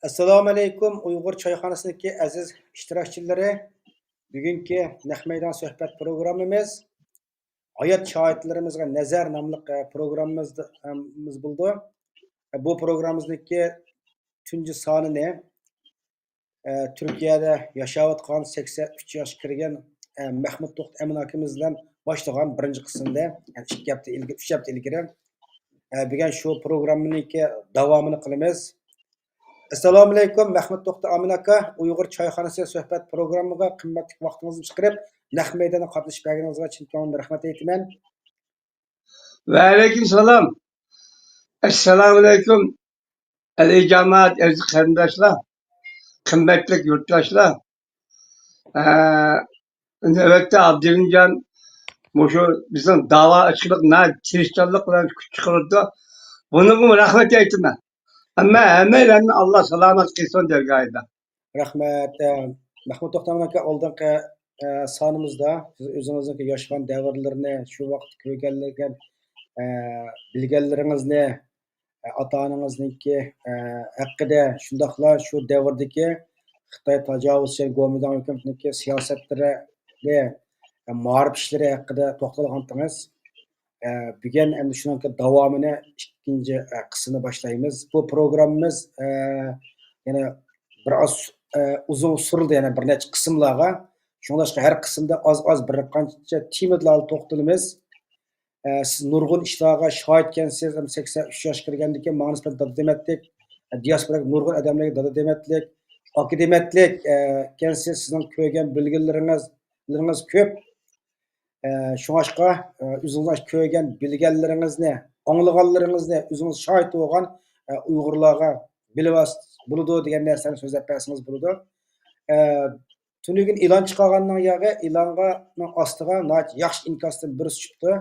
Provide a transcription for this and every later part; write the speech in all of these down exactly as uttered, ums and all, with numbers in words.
ئەسسالامۇئەلەيكۇم، ئۇيغۇر چايخانىسىدىكى ئەزىز ئىشتىراكچىلىرى. بۈگۈنكى نەق مەيدان سۆھبەت پروگراممىمىز ھايات شاھىتلىرىمىزغا نەزەر ناملىق، ئە، پروگراممىمىز، ئە، مىز بولىدۇ. ئە، بۇ پروگراممىمىزنىڭكى تۇنجى سانىنى، ئە، تۈركىيەدە ياشاۋاتقان سەكسەن ئۈچ ياشقا كىرگەن، ئە، مەخمۇت توختى ئەمىن ئاكىمىز بىلەن باشلىغان بىرىنچى قىسىمدا، يەنى ئىككى ھەپتە ئىلگىرى، ئۈچ ھەپتە ئىلگىرى. ئە، بۈگۈن شۇ پروگراممىنىڭكى داۋامىنى قىلىمىز. ئەسسالامۇئەلەيكۇم، مەخمۇت توختى ئەمىن ئاكا، ئۇيغۇر چايخانىسى سۆھبەت پروگراممىغا قىممەتلىك ۋاقتىڭىزنى چىقىرىپ، نەق مەيداندا قاتنىشىپ بەرگىنىڭىزگە چىن كۆڭلۈمدىن رەھمەت ئېيتىمەن. ۋەئەلەيكۇم سالام. ئەسسالامۇئەلەيكۇم. ئەلى جامائەت، ئەزىز قېرىنداشلار، قىممەتلىك يۇرتداشلار. ئە، نۆۋەتتە ئابدۇرېھىمجان مۇشۇ بىزنىڭ داۋا ئىشقىلىق ناھايىتى تىرىشچانلىق بىلەن كۈچ چىقىرىۋاتىدۇ. بۇنىڭغىمۇ رەھمەت ئېيتىمەن. ئەمما ھەممەيلەننى ئاللا سالامەت قىلسۇن دەرگاھىدا. رەھمەت. ئە، مەخمۇت توختى ئەمىن ئاكا، ئالدىنقى، ئە، سانىمىزدا سىز ئۆزىڭىزنىڭكى ياشىغان دەۋرلىرىنى، شۇ ۋاقىتتا كۆرگەنلىرىگە، ئە، بىلگەنلىرىڭىزنى، ئاتا-ئانىڭىزنىڭكى، ئە، ھەققىدە، شۇنداقلا شۇ دەۋردىكى خىتاي تاجاۋۇزچى گومىنداڭ ھۆكۈمىتىنىڭكى سىياسەتلىرى ۋە مائارىپ ئىشلىرى ھەققىدە توختالغانتىڭىز. ئە، بۈگۈن ئەمدى شۇنىڭكى داۋامىنى، ئىككىنچى، ئە، قىسمىنى باشلايمىز. بۇ پروگراممىمىز، ئە، يەنە بىر ئاز، ئە، ئۇزۇن سوزۇلدى، يەنە بىر نەچچە قىسىملارغا. شۇڭلاشقا ھەر قىسىمدا ئاز-ئاز بىر قانچە تېمىلارغا توختىلىمىز. ئە، سىز نۇرغۇن ئىشلارغا شاھىتكەنسىز، ھەم سەكسەن ئۈچ ياشقا كىرگەندىكىن ماڭا نىسبەتەن دادا دېمەتلىك، ئە، دىياسپوراغا نۇرغۇن ئادەملەرگە دادا دېمەتلىك، ئاكا دېمەتلىك، ئە، كەنسىز، سىزنىڭ كۆرگەن بىلگەنلىرىڭىز، لىرىڭىز كۆپ. ئە، شۇڭاشقا، ئە، ئۆزىڭىز كۆرگەن بىلگەنلىرىڭىزنى، ئاڭلىغانلىرىڭىزنى، ئۆزىڭىز شاھىت بولغان، ئە، ئۇيغۇرلارغا بىلىۋالسا بولىدۇ دېگەن نەرسىنى سۆزلەپ بەرسىڭىز بولىدۇ. ئە، تۈنۈگۈن ئېلان چىقارغاننىڭ ياغى، ئېلانغا، ئاستىغا ناھايىتى ياخشى ئىنكاستىن بىرسى چۈشۈپتۇ.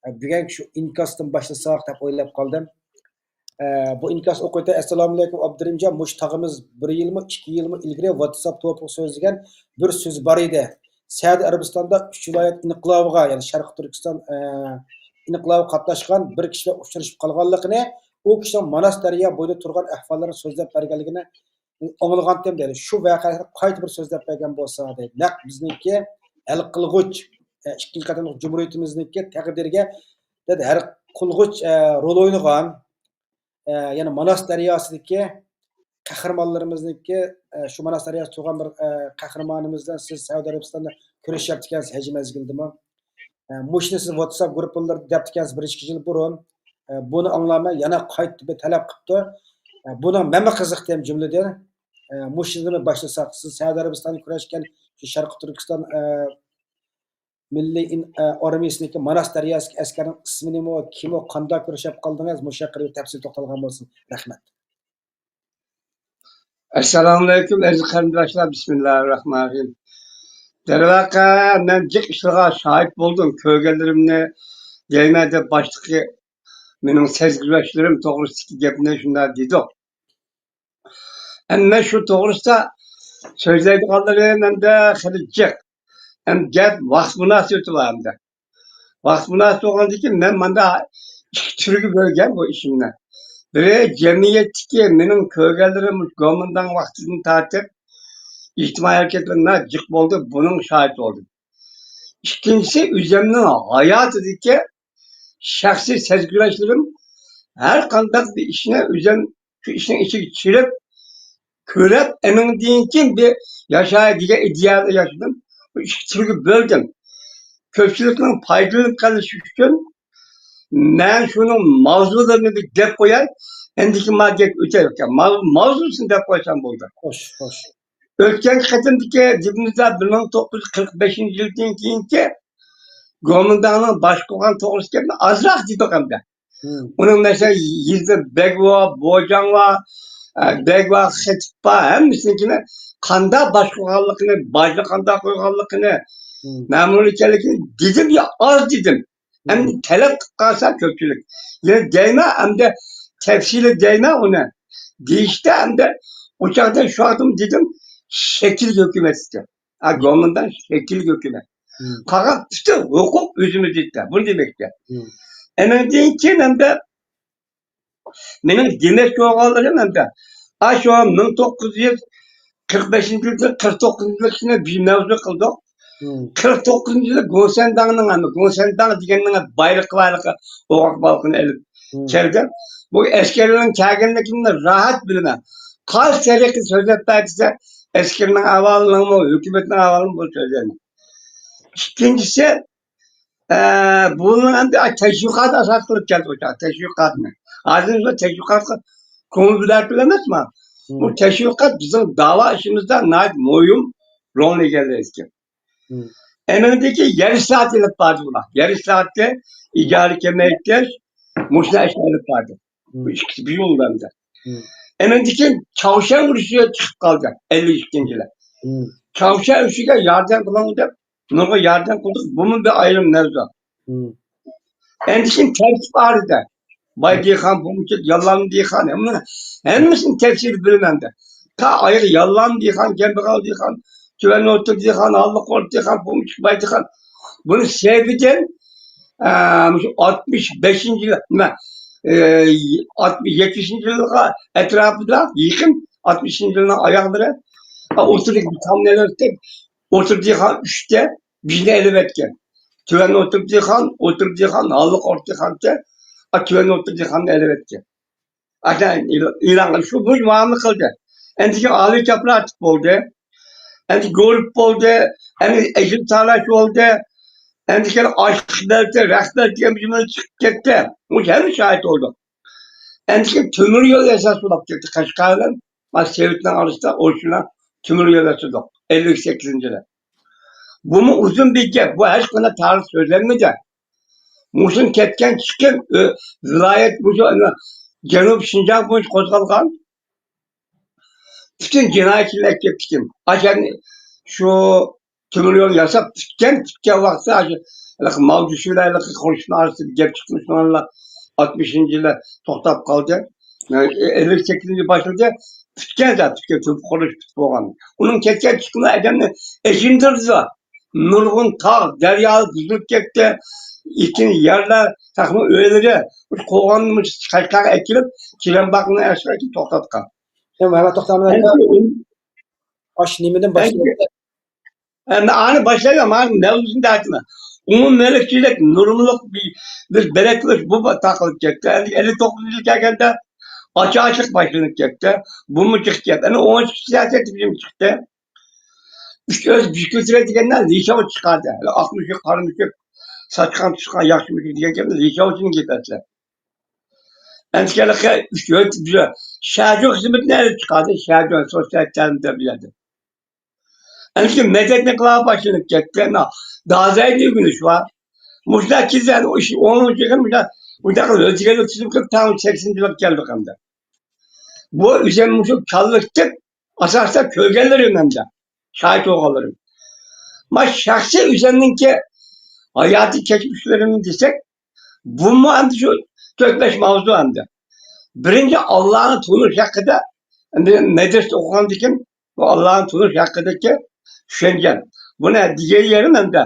ئە، بۈگۈنكى شۇ ئىنكاستىن باشلىساق دەپ ئويلاپ قالدىم. ئە، بۇ ئىنكاس ئوقۇيتتى. ئەسسالامۇئەلەيكۇم ئابدۇرېھىمجان، مۇشۇ تاغىمىز بىر يىلمۇ، ئىككى يىلمۇ ئىلگىرى ۋاتساپ توپىغا سۆزلىگەن بىر سۆز بار ئىدى. سەئۇدى ئەرەبىستاندا ئۈچ ۋىلايەت ئىنقىلابىغا، يەنى شەرقىي تۈركىستان، ئە، ئىنقىلابىغا قاتناشقان بىر كىشى بىلەن ئۇچرىشىپ قالغانلىقىنى، ئۇ كىشىنىڭ ماناس دەريا بويىدا تۇرغان ئەھۋاللىرىنى سۆزلەپ بەرگەنلىكىنى ئاڭلىغانتىم دەيدۇ. شۇ ۋەقەنى قايتا بىر سۆزلەپ بەرگەن بولسا دەيدۇ. نەق بىزنىڭكى ھەل قىلغۇچ، ئە، ئىككىنچى قېتىملىق جۇمھۇرىيىتىمىزنىڭكى تەقدىرىگە دەيدۇ، ھەل قىلغۇچ، ئە، رول ئوينىغان، ئە، يەنە ماناس دەرياسىدىكى قەھرىمانلىرىمىزنىڭكى، ئە، شۇ ماناس دەرياسىدا تۇرغان بىر، ئە، قەھرىمانىمىز بىلەن سىز سەئۇدى ئەرەبىستاندا كۈرىشىۋاتىدىكەنسىز ھەج مەزگىلىدىمۇ. ئە، مۇشۇنى سىز ۋاتساپ گۇرۇپپىلىرىدا دەپتىكەنسىز بىر ئىككى يىل بۇرۇن. ئە، بۇنى ئاڭلارمەن، يەنە قايتا بىر تەلەپ قىپتۇ. ئە، بۇنىڭ مەنمۇ قىزىقتىم جۈملىدىن. ئە، مۇشۇنى باشلىساق، سىز سەئۇدى ئەرەبىستاندا كۈرەشكەن شۇ شەرقىي تۈركىستان، ئە، مىللىي ئىن-، ئە، ئارمىيىسىنىڭكى ماناس دەرياسىدىكى ئەسكەرنىڭ ئىسمىنىمۇ، كىمۇ، قانداق كۈرىشىپ قالدىڭىز، مۇشۇ ھەققىدە بىر تەپسىلىي توختالغان بولسىڭىز. رەھمەت. ئەسسالامۇئەلەيكۇم، ئەزىز قېرىنداشلار، بىسمىللاھىررەھمانىررەھىم. دەرۋەقە، مەن جىق ئىشلارغا شاھىت بولدۇم، كۆرگەنلىرىمنى دەيمەن دەپ باشتىكى مېنىڭ سەزگۈرلەشلىرىم توغرىسىدىكى گەپنى شۇنداق دېدۇق. ئەمما شۇ توغرىسىدا سۆزلەيدىغانلىرىم ئەمدى خېلى جىق. ئەمدى گەپ ۋاقىت مۇناسىۋىتى بار ئەمدى. ۋاقىت مۇناسىۋەت بولغاندىكىن مەن ماندا ئىككى تۈرگە بۆلگەن بۇ ئىشىمنى. بىرى جەمئىيەتتىكى مېنىڭ كۆرگەنلىرىم گومىنداڭ ۋاقتىدىن تارتىپ ئىجتىمائىي ھەرىكەتلىرىمە جىق بولدى، بۇنىڭ شاھىتى بولدۇم. ئىككىنچىسى ئۆزۈمنىڭ ھاياتىدىكى شەخسىي سەزگۈرلەشلىرىم، ھەر قانداق بىر ئىشنى ئۆزۈم شۇ ئىشنىڭ ئىچىگە چىرىپ، كۆرۈپ، ئېنىڭدىن كېيىن بىر ياشاي دېگەن ئىدىيەدە ياشىدىم. بۇ ئىككى تۈرگە بۆلدۈم. كۆپچىلىكنىڭ پايدىلىنىپ قېلىشى ئۈچۈن مەن شۇنىڭ ماۋزۇلىرىنى بىر دەپ قوياي. ئەندىكىن ما گەپ ئۆتەر ئىكەن. ماۋ-، ماۋزۇسىنى دەپ قويسام بولدى. خوش، خوش. ئۆتكەنكى قېتىمدىكى گېپىمىزدە بىر مىڭ توققۇز يۈز قىرىق بەشىنچى يىلدىن كېيىنكى گومىنداڭنىڭ باشقۇرغان توغرىسىدىكى گەپنى ئازراق دېدۇق ئەمدى. مم. ئۇنىڭ مەسىلەن، يېزىدا بەگ بار، بوجاڭ بار، ئە، بەگ بار، خېتىپ بار، ھەممىسىنىڭكىنى قانداق باشقۇرغانلىقىنى، باجنى قانداق قويغانلىقىنى، مم، مەمۇرىي ئىكەنلىكىنى دېدىم يا ئاز دېدىم. مم. ئەمدى تەلەپ قىلىپ قالسا كۆپچىلىك. يەنە دەيمەن، ئەمدى تەپسىلىي دەيمەن ئۇنى. دېيىشتە ئەمدى ئۇ چاغدا شۇ ۋاقىتتا دېدىم، شەكىل ھۆكۈمەت دېدىم. ھە، گومىنداڭ شەكىل ھۆكۈمەت. مم. قالغان پۈتۈن ھوقۇق ئۆزىمىزدە. بۇنى دېمەكچى. مم. ئەنىڭدىن كېيىن ئەمدى مېنىڭ دېمەكچى بولغانلىرىم ئەمدى ئاشۇ مىڭ توققۇز يۈز قىرىق بەشىنچى يىلدىن قىرىق توققۇزىنچى يىلغىچە بىر مەۋزۇ قىلدۇق. مم. قىرىق توققۇزىنچى يىلى گوسەنداڭنىڭ، ھەم گوسەنداڭ دېگەننىڭ بايرىقى بارلىقى، ئوغاق بالىقىنى ئېلىپ مم. كەلگەن. بۇ ئەسكەرلەرنىڭ كەلگەنلىكىنى راھەت بىلىمەن. قايسى تەرىقىدە سۆزلەپ بەر دېسە، ئەسكەرنىڭ ئەھۋالىنىڭمۇ، ھۆكۈمەتنىڭ ئەھۋالىنى بۇ سۆزلەيمەن. ئىككىنچىسى، ئە، بۇنىڭ ئەمدى تەشۋىقات ئاساس قىلىپ كەلدى ئۇ چاغ، تەشۋىقاتنى. ھازىر بىز تەشۋىقاتقا كۆڭۈل بۆلەتتۇق ئەمەسمۇ؟ مم. بۇ تەشۋىقات بىزنىڭ داۋا ئىشىمىزدا ناھايىتى مۇھىم رولنى ئىگىلەيدىكەن. مم. ئەنىڭدىكى يەر ئىسلاھاتى ئېلىپ باردى بۇلار. يەر ئىسلاھاتى، ئىجارە كېمەيتىش، مۇشۇنداق ئىشلار ئېلىپ باردى. مم. بۇ ئىككىسى بىر يولدا ئەمدى. مم. ئەنىڭدىن كېيىن چاۋشيەن ئۇرۇشى چىقىپ قالدى، ئەللىك ئىككىنچى يىلى. مم. چاۋشيەن ئۇرۇشىغا ياردەم قىلىڭ دەپ نۇرغۇن ياردەم قىلدۇق. بۇمۇ بىر ئايرىم مەۋزۇ. مم. ئەندىن كېيىن تەركىب ئارىدا باي دېھقان، بۇمۇچۇ، ياللام دېھقان، ھەممە، ھەممىسىنى تەپسىلىي بىلىمەن دە. تا ئايىغى ياللام دېھقان، كەمبەغەل دېھقان، تۆۋەن ئوتتۇرا دېھقان، ھاللىق ئورتا دېھقان، بۇمۇچۇ، باي دېھقان. بۇنى سەۋىدىن، ئە، مۇشۇ ئاتمىش بەشىنچى يىل، نېمە، ئە، ئاتمىش، يەتمىشىنچى يىلغا ئەتراپىدا، يېقىن ئاتمىشىنچى يىلنىڭ ئاياغلىرى، ئوتتۇرىدىكى بىر تامنى ئېلىۋەتتى. ئوتتۇرا دېھقان ئۈچتە بىزنى ئېلىۋەتكەن. تۆۋەن ئوتتۇرا دېھقان، ئوتتۇرا دېھقان، ھاللىق ئورتا دېھقانچە، ئا، تۆۋەن ئوتتۇرا دېھقاننى ئېلىۋەتكەن. ئاتا ئېلان قىلىش شۇ بويىچە مۇئامىلە قىلدى. ئەندىكىن ئالىي كاپىلاتىپ بولدى. ئەندىكىن گۇرۇپ بولدى. ئەندىكىن ئەجىر تالاش بولدى. ئەندىكىن ئاشلىق بەلتى، رەخت بەلتى دېگەن بىر چىقىپ كەتتى. مۇشۇ ھەممە شاھىت بولدۇق. ئەندىكىن تۆمۈر يول ئاساس بولۇپ كەتتى. قەشقەر بىلەن مانا سېۋىتنىڭ ئارىسىدا ئوشۇنا تۆمۈر يول ياسىدۇق. ئەللىك سەككىزىنچى يىلى. بۇمۇ ئۇزۇن بىر گەپ. بۇ ھېچقانداق تارىخ سۆزلەنمىدى. مۇشۇدىن كەتكەن چىقىم، ئۆ-، ۋىلايەت مۇشۇ، ئەنە، جەنۇب شىنجاڭ بويىچە قوزغالغان. پۈتۈن جىنايەتچىلەر كەپتىكىن. ئاشۇ شۇ تۆمۈر يول ياساپ پۈتكەن، پۈتكەن ۋاقىتتا ئاشۇ ھېلىقى ماۋجۇشۈلەر، ھېلىقى قوشنا ئارىسىدا گەپ چىقىپ، شۇڭلار ئاتمىشىنچى يىلى توختاپ قالدى. ئەللىك سەككىزىنچى باشلىدى. پۈتكەن زات، پۈتكەن، تۈپ قۇرۇلۇش پۈتۈپ بولغان. ئۇنىڭ كەتكەن چىقىمى ئادەمنى ئېچىندۇرىدۇ. نۇرغۇن تاغ، دەريالار بۇزۇلۇپ كەتتى. ئېكىن يەرلەر، تېخىمۇ ئۆيلىرى، مۇشۇ قوغاننى مۇشۇ قەشقەرگە ئەكىلىپ، چىلەمباقنى ئەسكەرتىپ توختاتقان. يا مۇھەممەد توختامىدىن ئەنە ئاش نېمىدىن باشلىنىپ؟ ئەنە ئانى باشلايمەن، مانا مەۋزۇسىنى دەۋاتىمەن. ئومۇممىللىي كىشىلىك نۇرمۇلۇق بىر، بىر بېلەت قىلىش بۇ تاقىلىپ كەتتى. ئەنە ئەللىك توققۇزىنچى يىل كەلگەندە ئاچارچىلىق باشلىنىپ كەتتى. بۇمۇ چىقىپ كەتتى. ئەنە ئون ئىككى سىياسەت تۈزۈمى چىقتى. ئۈچ ئۆز بىر كۆتۈرە دېگەندە لىشاۋ چىقاردى. ئاق مۈشۈك، قارا مۈشۈك، ساچقان، تۇتقان، ياخشى مۈشۈك دېگەن گەپنى لىشاۋچىنىڭ گېپى ئەسلى. ئەنتىكەنلىككە ئۈچ ئۆز بىر شەجۇ خىزمىتىنى ئەلە چىقاردى. شەجۇ سوتسىيالىستىك تەلىمدە بىر يەردە. ئەنتىكى مەدەتنى قىلار باشلىنىپ كەتتى. دازاينى ئۆگىنىش بار. مۇشۇنداق كېزىدە ئۇش-، ئونىنچى يىلى مۇشۇنداق، مۇشۇنداق ئۆزگەرتىپ تۈزۈم قىلىپ، تاڭ سەكسىنىنچى يىلغا كەلدۇق ئەمدى. بۇ ئۆزۈم مۇشۇ كاللىكتىپ ئاساستا كۆرگەنلىرىم ھەمدە شاھىت بولغانلىرىم. ما شەخسىي ئۆزۈمنىڭكى ھاياتىي كەچمىشلىرىمنى دېسەك، بۇمۇ ئەمدى شۇ تۆت بەش ماۋزۇ ئەمدى. بىرىنچى، ئاللانى تونۇش ھەققىدە، ئەمدى مەدرىستە ئوقۇغاندىكىن بۇ ئاللانى تونۇش ھەققىدىكى چۈشەنچەم. بۇنى دېگەن يېرىم ئەمدى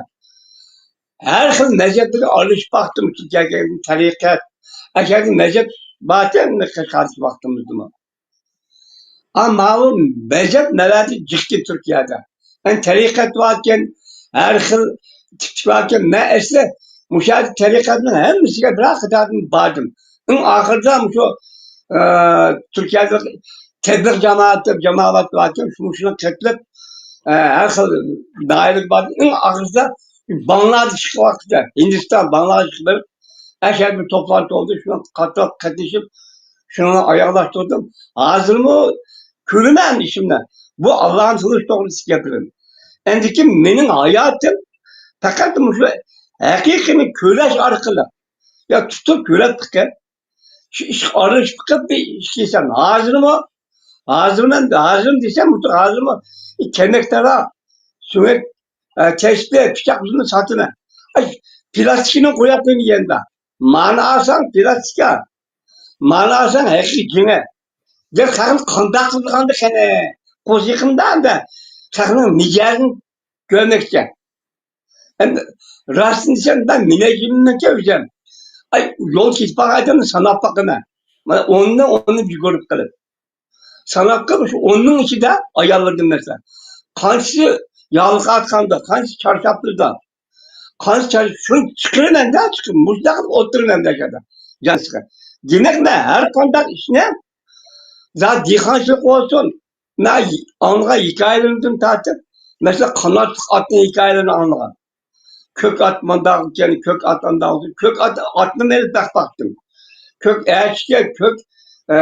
ھەر خىل مەزھەپلەرگە ئارىلىشىپ باقتىم، تەرىقەت، ئەشەدە مەزھەپ باركەن، قارشى ۋاقتىمىزدىمۇ. ئا، ماۋۇ مەزھەپ نەۋەدە جىقكەن تۈركىيەدە. يەنى تەرىقەت باركەن، ھەر خىل تىپتىكى باركەن. مەن ئەسلى مۇشۇ يەردە تەرىقەتنىڭ ھەممىسىگە بىرەر قېتىردىن باردىم. ئەڭ ئاخىرىدا مۇشۇ، ئە، تۈركىيەدە تەبلىغ جامائەت دەپ جامائەت باركەن، شۇ، شۇنى قېتىلىپ، ئە، ھەر خىل دائىرىگە باردىم. ئەڭ ئاخىرىدا باڭلادېشقا ۋاقتىدا، ھىندىستان، باڭلادېشقا بېرىپ، ئەشەدە بىر توپلانتى بولدى، شۇنىڭغا قاتتىق قاتنىشىپ، شۇنى ئاياغلاشتۇردۇم. ھازىرمۇ كۆرىمەن ئىشىمنى. بۇ ئاللانى تونۇش توغرىسىدىكى گەپلىرىم. ئەندىكىن مېنىڭ ھاياتىم پەقەت مۇشۇ ھەقىقىينى كۆرۈش ئارقىلىق، يا تۇتۇپ كۆرۈپ بېقىپ، شۇ ئىشقا ئارىلىشىپ بېقىپ بىر ئىش دېسەم، ھازىرمۇ، ھازىرمۇ، ھازىرمۇ دېسەم، ھازىرمۇ كەمەك تاراق، سۆڭەك، ئە، تەسبىھ، پىچاق، بۇنى ساتىمەن. ئاي، پىلاستىكىنى قويۇپ قويمىغاندا، مانا ئالساڭ پىلاستىكا، مانا ئالساڭ ھەقىقىي جىڭى. دەپ خەقنى قانداق قىلىدىغاندۇ قېنى؟ قوز يېقىندا ئەمدى خەقنىڭ مىجەزىنى كۆرمەكچى. ئەمدى راستىنى دېسەم، مەن مىنەجىمنىڭكى ئۆزۈم. ئاي، يول كېتىپ بارغان ئادەمنى ساناپ باقىمەن. مانا ئوننى، ئوننى بىر گۇرۇپ قىلىپ. ساناپ كىر، شۇ ئوننىڭ ئىچىدە ئاياللاردىن مەسىلەن. قانچىسى يالقاۋاتقاندا، قانچىسى چارچاپتۇدا، قانچە چارچاپ، شۇنى چىقىرىمەن-دە، چىقىرىپ، مۇشۇنداق قىلىپ ئولتۇرىمەن-دە شۇ يەردە. جان چىقىر. دېمەك، مەن ھەر قانداق ئىشنى، زادى دېھقانچىلىق بولسۇن، مەن ئاڭلىغان ھېكايىلىرىمدىن تارتىپ، مەسىلەن، قاناتلىق ئاتنىڭ ھېكايىلىرىنى ئاڭلىغان. كۆك ئات مانداق ئىكەن، كۆك ئات ئانداق، كۆك ئات، ئاتنىمۇ ئېلىپ بەقىپ باقتىم. كۆك ئەچكە، كۆك، ئە،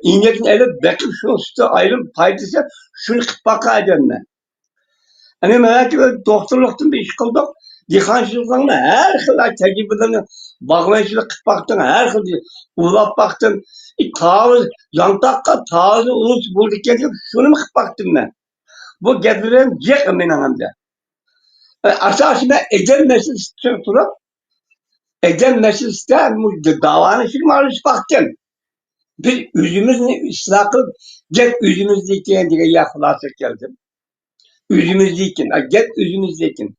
ئىنەكنى ئېلىپ بېقىپ، شۇنىڭ سۈتى ئايرىم پايدىسى، شۇنى قىلىپ باققان ئادەممەن. ئەنە مانا دوختۇرلۇقتىن بىر ئىش قىلدۇق. دېھقانچىلىقنىڭ ھەر خىل تەجرىبىلىرىنى، باغۋەنچىلىك قىلىپ باقتىم، ھەر خىل ئۇۋىلاپ باقتىم. ئى، تاۋۇز، يانتاققا تاۋۇزنى ئۇۋىلىسا بولىدىكەن دەپ، شۇنىمۇ قىلىپ باقتىم مەن. بۇ گەپلىرىم جىق مېنىڭ ئەمدى. ئاساسىي مەن ئەدەپ مەسىلىسىدە تۇرۇپ، ئەدەپ مەسىلىسىدە داۋانىڭ ئىچىگە ئارىلىشىپ باقتىم. بىز ئۆزىمىزنى ئىسلاھ قىلىپ، گەپ ئۆزىمىزدىكىن دېگەن يەر خۇلاسىگە كەلدىم. ئۆزىمىزدىكىن، ئا، گەپ ئۆزىمىزدىكىن.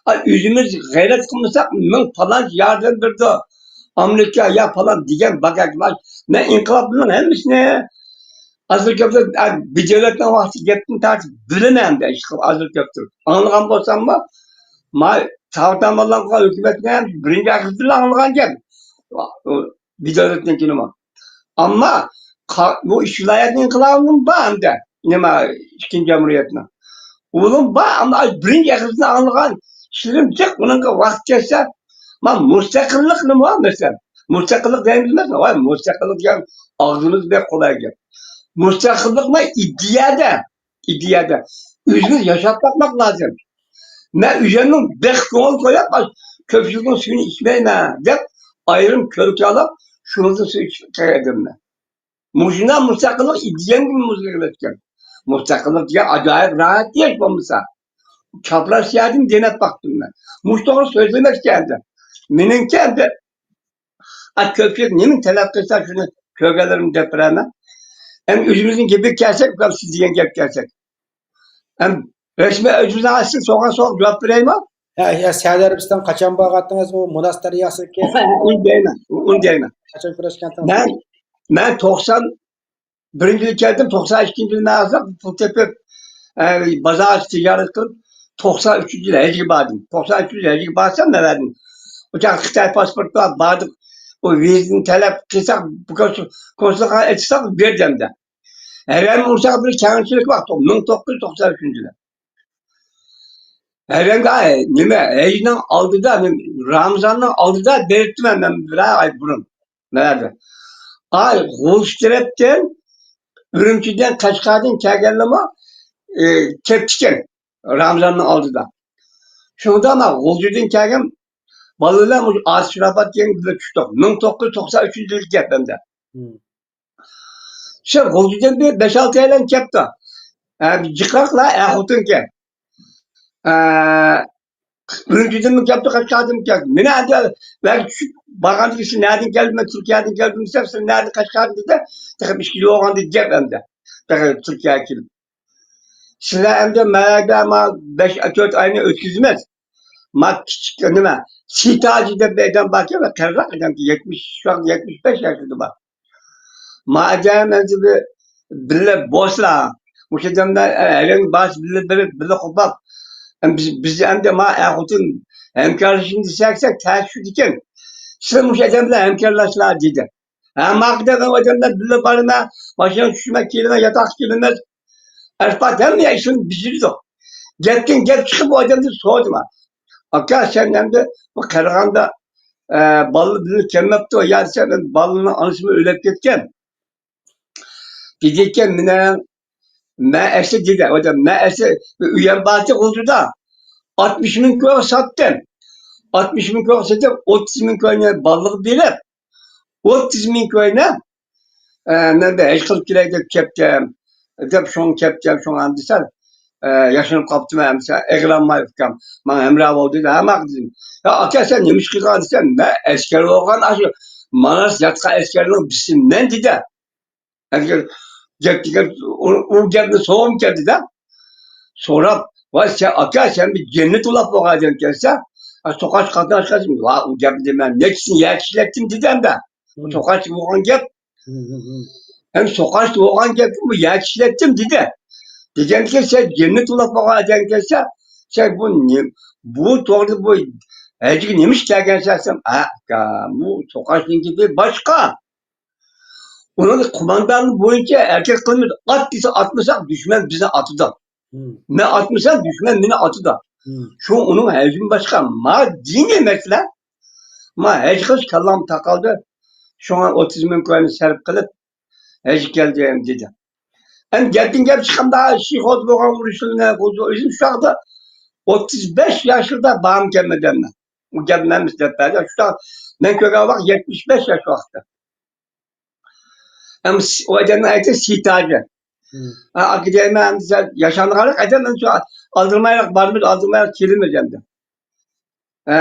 ئا، ئۆزىمىز غەيرەت قىلمىساق، مىڭ پالانچى ياردەم بېرىدۇ. ئامېرىكا يا پالان دېگەن باكاكلار. مەن ئىنقىلابنىڭ ھەممىسىنى ئازدۇر كۆپتۇر، ئا، بىر دۆلەتنىڭ ۋاقتى گەپتىن تارتىپ بىلىمەن دە، ئىشقىلىپ ئازدۇر كۆپتۇر. ئاڭلىغان بولساممۇ، ما، تاۋۇتان بالىلار قىلغان ھۆكۈمەتنى ھەم بىرىنچى ئاخىرسىدىلا ئاڭلىغان گەپ. بىر دۆلەتنىڭكىنىمۇ. ئەمما قا-، بۇ ئۈچ ۋىلايەتنىڭ ئىنقىلابىمۇ بار ئەمدى. نېمە، ئىككىنچى جۇمھۇرىيەتنىڭ. ئۇنىڭ بار، ئەمما بىرىنچى ئېغىزىنى ئاڭلىغان كىشىلىرىم جىق، ئۇنىڭغا ۋاقىت كەتسە، ما، مۇستەقىللىقنىمۇ، مەسىلەن، مۇستەقىللىق دەيمىز ئەمەسمۇ؟ ۋاي، مۇستەقىللىق دېگەن ئاغزىمىز بەك قولاي گەپ. مۇستەقىللىقمۇ ئىدىيەدە، ئىدىيەدە. ئۆزىمىز ياشاپ باقماق لازىم. مەن ئۆزۈمنىڭ بەخت كۆڭۈل قويۇپ، كۆپچىلىكنىڭ سۈيىنى ئىچمەيمەن دەپ، ئايرىم كۆلگە ئالاپ، شۇنىڭدىن سۈيى ئىچىپ قالدىم مەن. مۇشۇنداق مۇستەقىللىق ئىدىيەمگە مۇزغىغىلەتكەن. مۇستەقىللىق دېگەن ئاجايىپ راھەت ياش بولمىسا. چاپراس يەردىن دېنەپ باقتىم مەن. مۇشۇ توغرا سۆزلىمەكچى ئەمدى. مېنىڭكى ئەمدى ئا، كۆپچىلىك نېمىنى تەلەپ قىلسا، شۇنى كۆرگەنلىرىمنى دەپ بېرەمەن. ئەمدى ئۆزىمىزنىڭ گېپىگە كەلسەك، ئۇكام، سىز دېگەن گەپكە كەلسەك. ئەمدى رەسمىي ئۆزىمىزنىڭ ئاستىدىن سوئالغا سوئال جاۋاب بېرەيمۇ؟ ھە، يا، سەئۇدى ئەرەبىستانغا قاچان بارغانتىڭىز؟ ئۇ مۇناس دەرياسىدىكى ئۇنى دەيمەن، ئۇنى دەيمەن. قاچان كۆرۈشكەنتىڭىز؟ مەن، مەن توقسان بىرىنچى يىلى كەلدىم، توقسان ئىككىنچى يىلى مەن ھازىر پۇل تېپىپ، ئە، بازارغا تىجارەت قىلىپ، توقسان ئۈچىنچى يىلى ھەجگە باردىم. توقسان ئۈچىنچى يىلى ھەجگە بارسام، نەۋەدىن. ئۇ چاغ خىتاي پاسپورتى بار، باردۇق. ئۇ ۋىزىنى تەلەپ قىلساق، بۇ كونسۇل-، كونسۇلخانا ئېچىلسا بېرىدۇ ئەمدى. ھەرەم ئۇرساق بىر كەڭچىلىك ۋاقىت، مىڭ توققۇز يۈز توقسان ئۈچىنچى يىلى. ھەرەمگە، ئاي، نېمە، ھەجنىڭ ئالدىدا، نېمە، رامىزاننىڭ ئالدىدا بېرىپتىمەن مەن بىرەر ئاي بۇرۇن. نەدە؟ ئاي، غۇلجا تەرەپتىن، ئۈرۈمچىدىن، قەشقەردىن كەلگەنلەرمۇ، ئى، كەپتىكەن رامىزاننىڭ ئالدىدا. شۇنىڭدا مەن غۇلجىدىن كەلگەن بالىلار مۇشۇ ئاتۇش راپات دېگەن بىللە چۈشتۇق. مىڭ توققۇز يۈز توقسان ئۈچىنچى يىلى گەپ ئەمدى. مم. شۇ غۇلجىدىن بىر بەش-ئالتە ئايلان كەپتۇ. ئە، جىقراقلا ئەر-خوتۇنكەن. ئە، ئۈرۈمچىدىنمۇ كەپتۇ، قەشقەردىنمۇ كەپتۇ. مېنى ئەمدى ۋەگە چۈشۈپ بارغاندىن كېيىن، سىز نەدىن كەلدىڭ، مەن تۈركىيەدىن كەلدىم دېسەم، سىز نەدىن، قەشقەردىن دېسە، تېخى ئىككى يىل بولغاندىن گەپ ئەمدى. تېخى تۈركىيەگە كېلىپ. سىلەر ئەمدى مەگە ما بەش، تۆت ئاينى ئۆتكۈزىمىز. ما كىچىك نېمە، سىتاجى دەپ بىر ئادەم باركەن، قېرىراق ئادەم، يەتمىش، شۇ يەتمىش بەش ياشىدا بار. ما ئادەم ئەمدى بىر بىللە بولسىلا، مۇشۇ ئادەملەر، ئە، ھەرەمگە بارسا بىللە بېرىپ، بىللە قوپاپ، ئەم، بىز، بىز ئەمدى ما ئەر-خوتۇن ھەمكارلىشىمىز دېسەك، تەس چۈشىدىكەن. سىلەر مۇشۇ ئادەم بىلەن ھەمكارلاشلا، دېدى. ھە، ماقۇل دەپ، ئادەملەر بىللە بارىمەن، ماشىنىغا چۈشىمەن، كېلىمەن، ياتاققا كېلىمىز. ئەرپات ھەممە ئىشنى بېجىرىدۇ. گەپتىن گەپ چىقىپ، ئۇ ئادەمدىن سورىدىم. ئاكا، سەن ئەمدى بۇ قارىغاندا، ئە، بالىلار بىللە كەلمەپتۇ، يا دېسەم، بالىنىڭ ئانىسىمۇ ئۆلۈپ كەتكەن. دېدىكەن، مېنىڭ، مەن ئەسلى دېدى، ئۇ ئادەم، مەن ئەسلى بىر ئۆيەم بارتى غۇلجىدا. ئاتمىش مىڭ كويغا ساتتىم. ئاتمىش مىڭ كويغا سېتىپ، ئوتتۇز مىڭ كوينى بالىغا بېرىپ، ئوتتۇز مىڭ كوينى، ئە، مەن بىر ھەج قىلىپ كېلەي دەپ كەپتىم، دەپ شۇڭا كەپتىم، شۇڭا ئەمدى سەل، ئە، ياشىنىپ قاپتىمەن، ئەمدى سەل ئېغىرلانماي ئۇكام، ماڭا ھەمراھ بول دېدى. ھە، ماقۇل دېدىم. يا ئاكا، سەن نېمە ئىش قىلغان دېسەم، مەن ئەسكەر بولغان، ئاشۇ ماناس ياتقان ئەسكەرنىڭ بىرسىمەن دېدى. ئەگەر گەپ دېگەن، ئۇ، ئۇ گەپنى سوغۇم كەلدى-دە. سوراپ، ۋاي، سەن، ئاكا، سەن بىر جەننەت ئۇلاپ بولغان ئادەمكەنسەن. ئا، توقاچ قاتناشقانسەن. ۋا، ئۇ گەپنى مەن نەچچىسىنى يەر كىشىلەتتىم دېدىم-دە. مم. توقاچ بولغان گەپ، ھەم سوقاشتا بولغان گەپنى بۇ يەكىشلەتتىم دېدى. دېگەندىكىن سەن جەننەت ئۇلاپ بولغان ئادەمكەنسەن، سەن بۇ نېمە، بۇ توغرىدا بۇ ھەجگە نېمىش كەلگەنسەن دېسەم، ئاكا، بۇ سوقاشنىڭ گېپى باشقا. ئۇنىڭ قوماندانى بويىچە ھەرىكەت قىلمىدى. ئات دېسە ئاتمىساق، دۈشمەن بىزنى ئاتىدۇ. مەن ئاتمىسام، دۈشمەن مېنى ئاتىدۇ. شۇ ئۇنىڭ ھەجمى باشقا. ما دىنىي مەسىلە. ما ھەج قىلىش كاللام تاقالدى. شۇڭا ئوتتۇز مىڭ كوينى سەرپ قىلىپ، ھەجگە كەلدىم دېدى. ئەمدى گەپتىن گەپ چىققاندا، شىخوت بولغان ئۇرۇشلىرىنى، ئۆزۈم شۇ چاغدا ئوتتۇز بەش ياشلىرىدا بارمىكەنمەن دەمدە. ئۇ گەپنى ھەممىسى دەپ بەردى. شۇ چاغ مەن كۆرگەن ۋاقىت يەتمىش بەش ياش ۋاقتى. ئەمما ئۇ ئادەمنىڭ ئەيتى سىتاجى. ئاكا دەيمەن، ئەمدى سەن ياشانغانلىق ئادەم، ئەمدى شۇ ئالدىرمايلىق بارمىز، ئالدىرمايلىق كېلىمىز ئەمدى. ئە،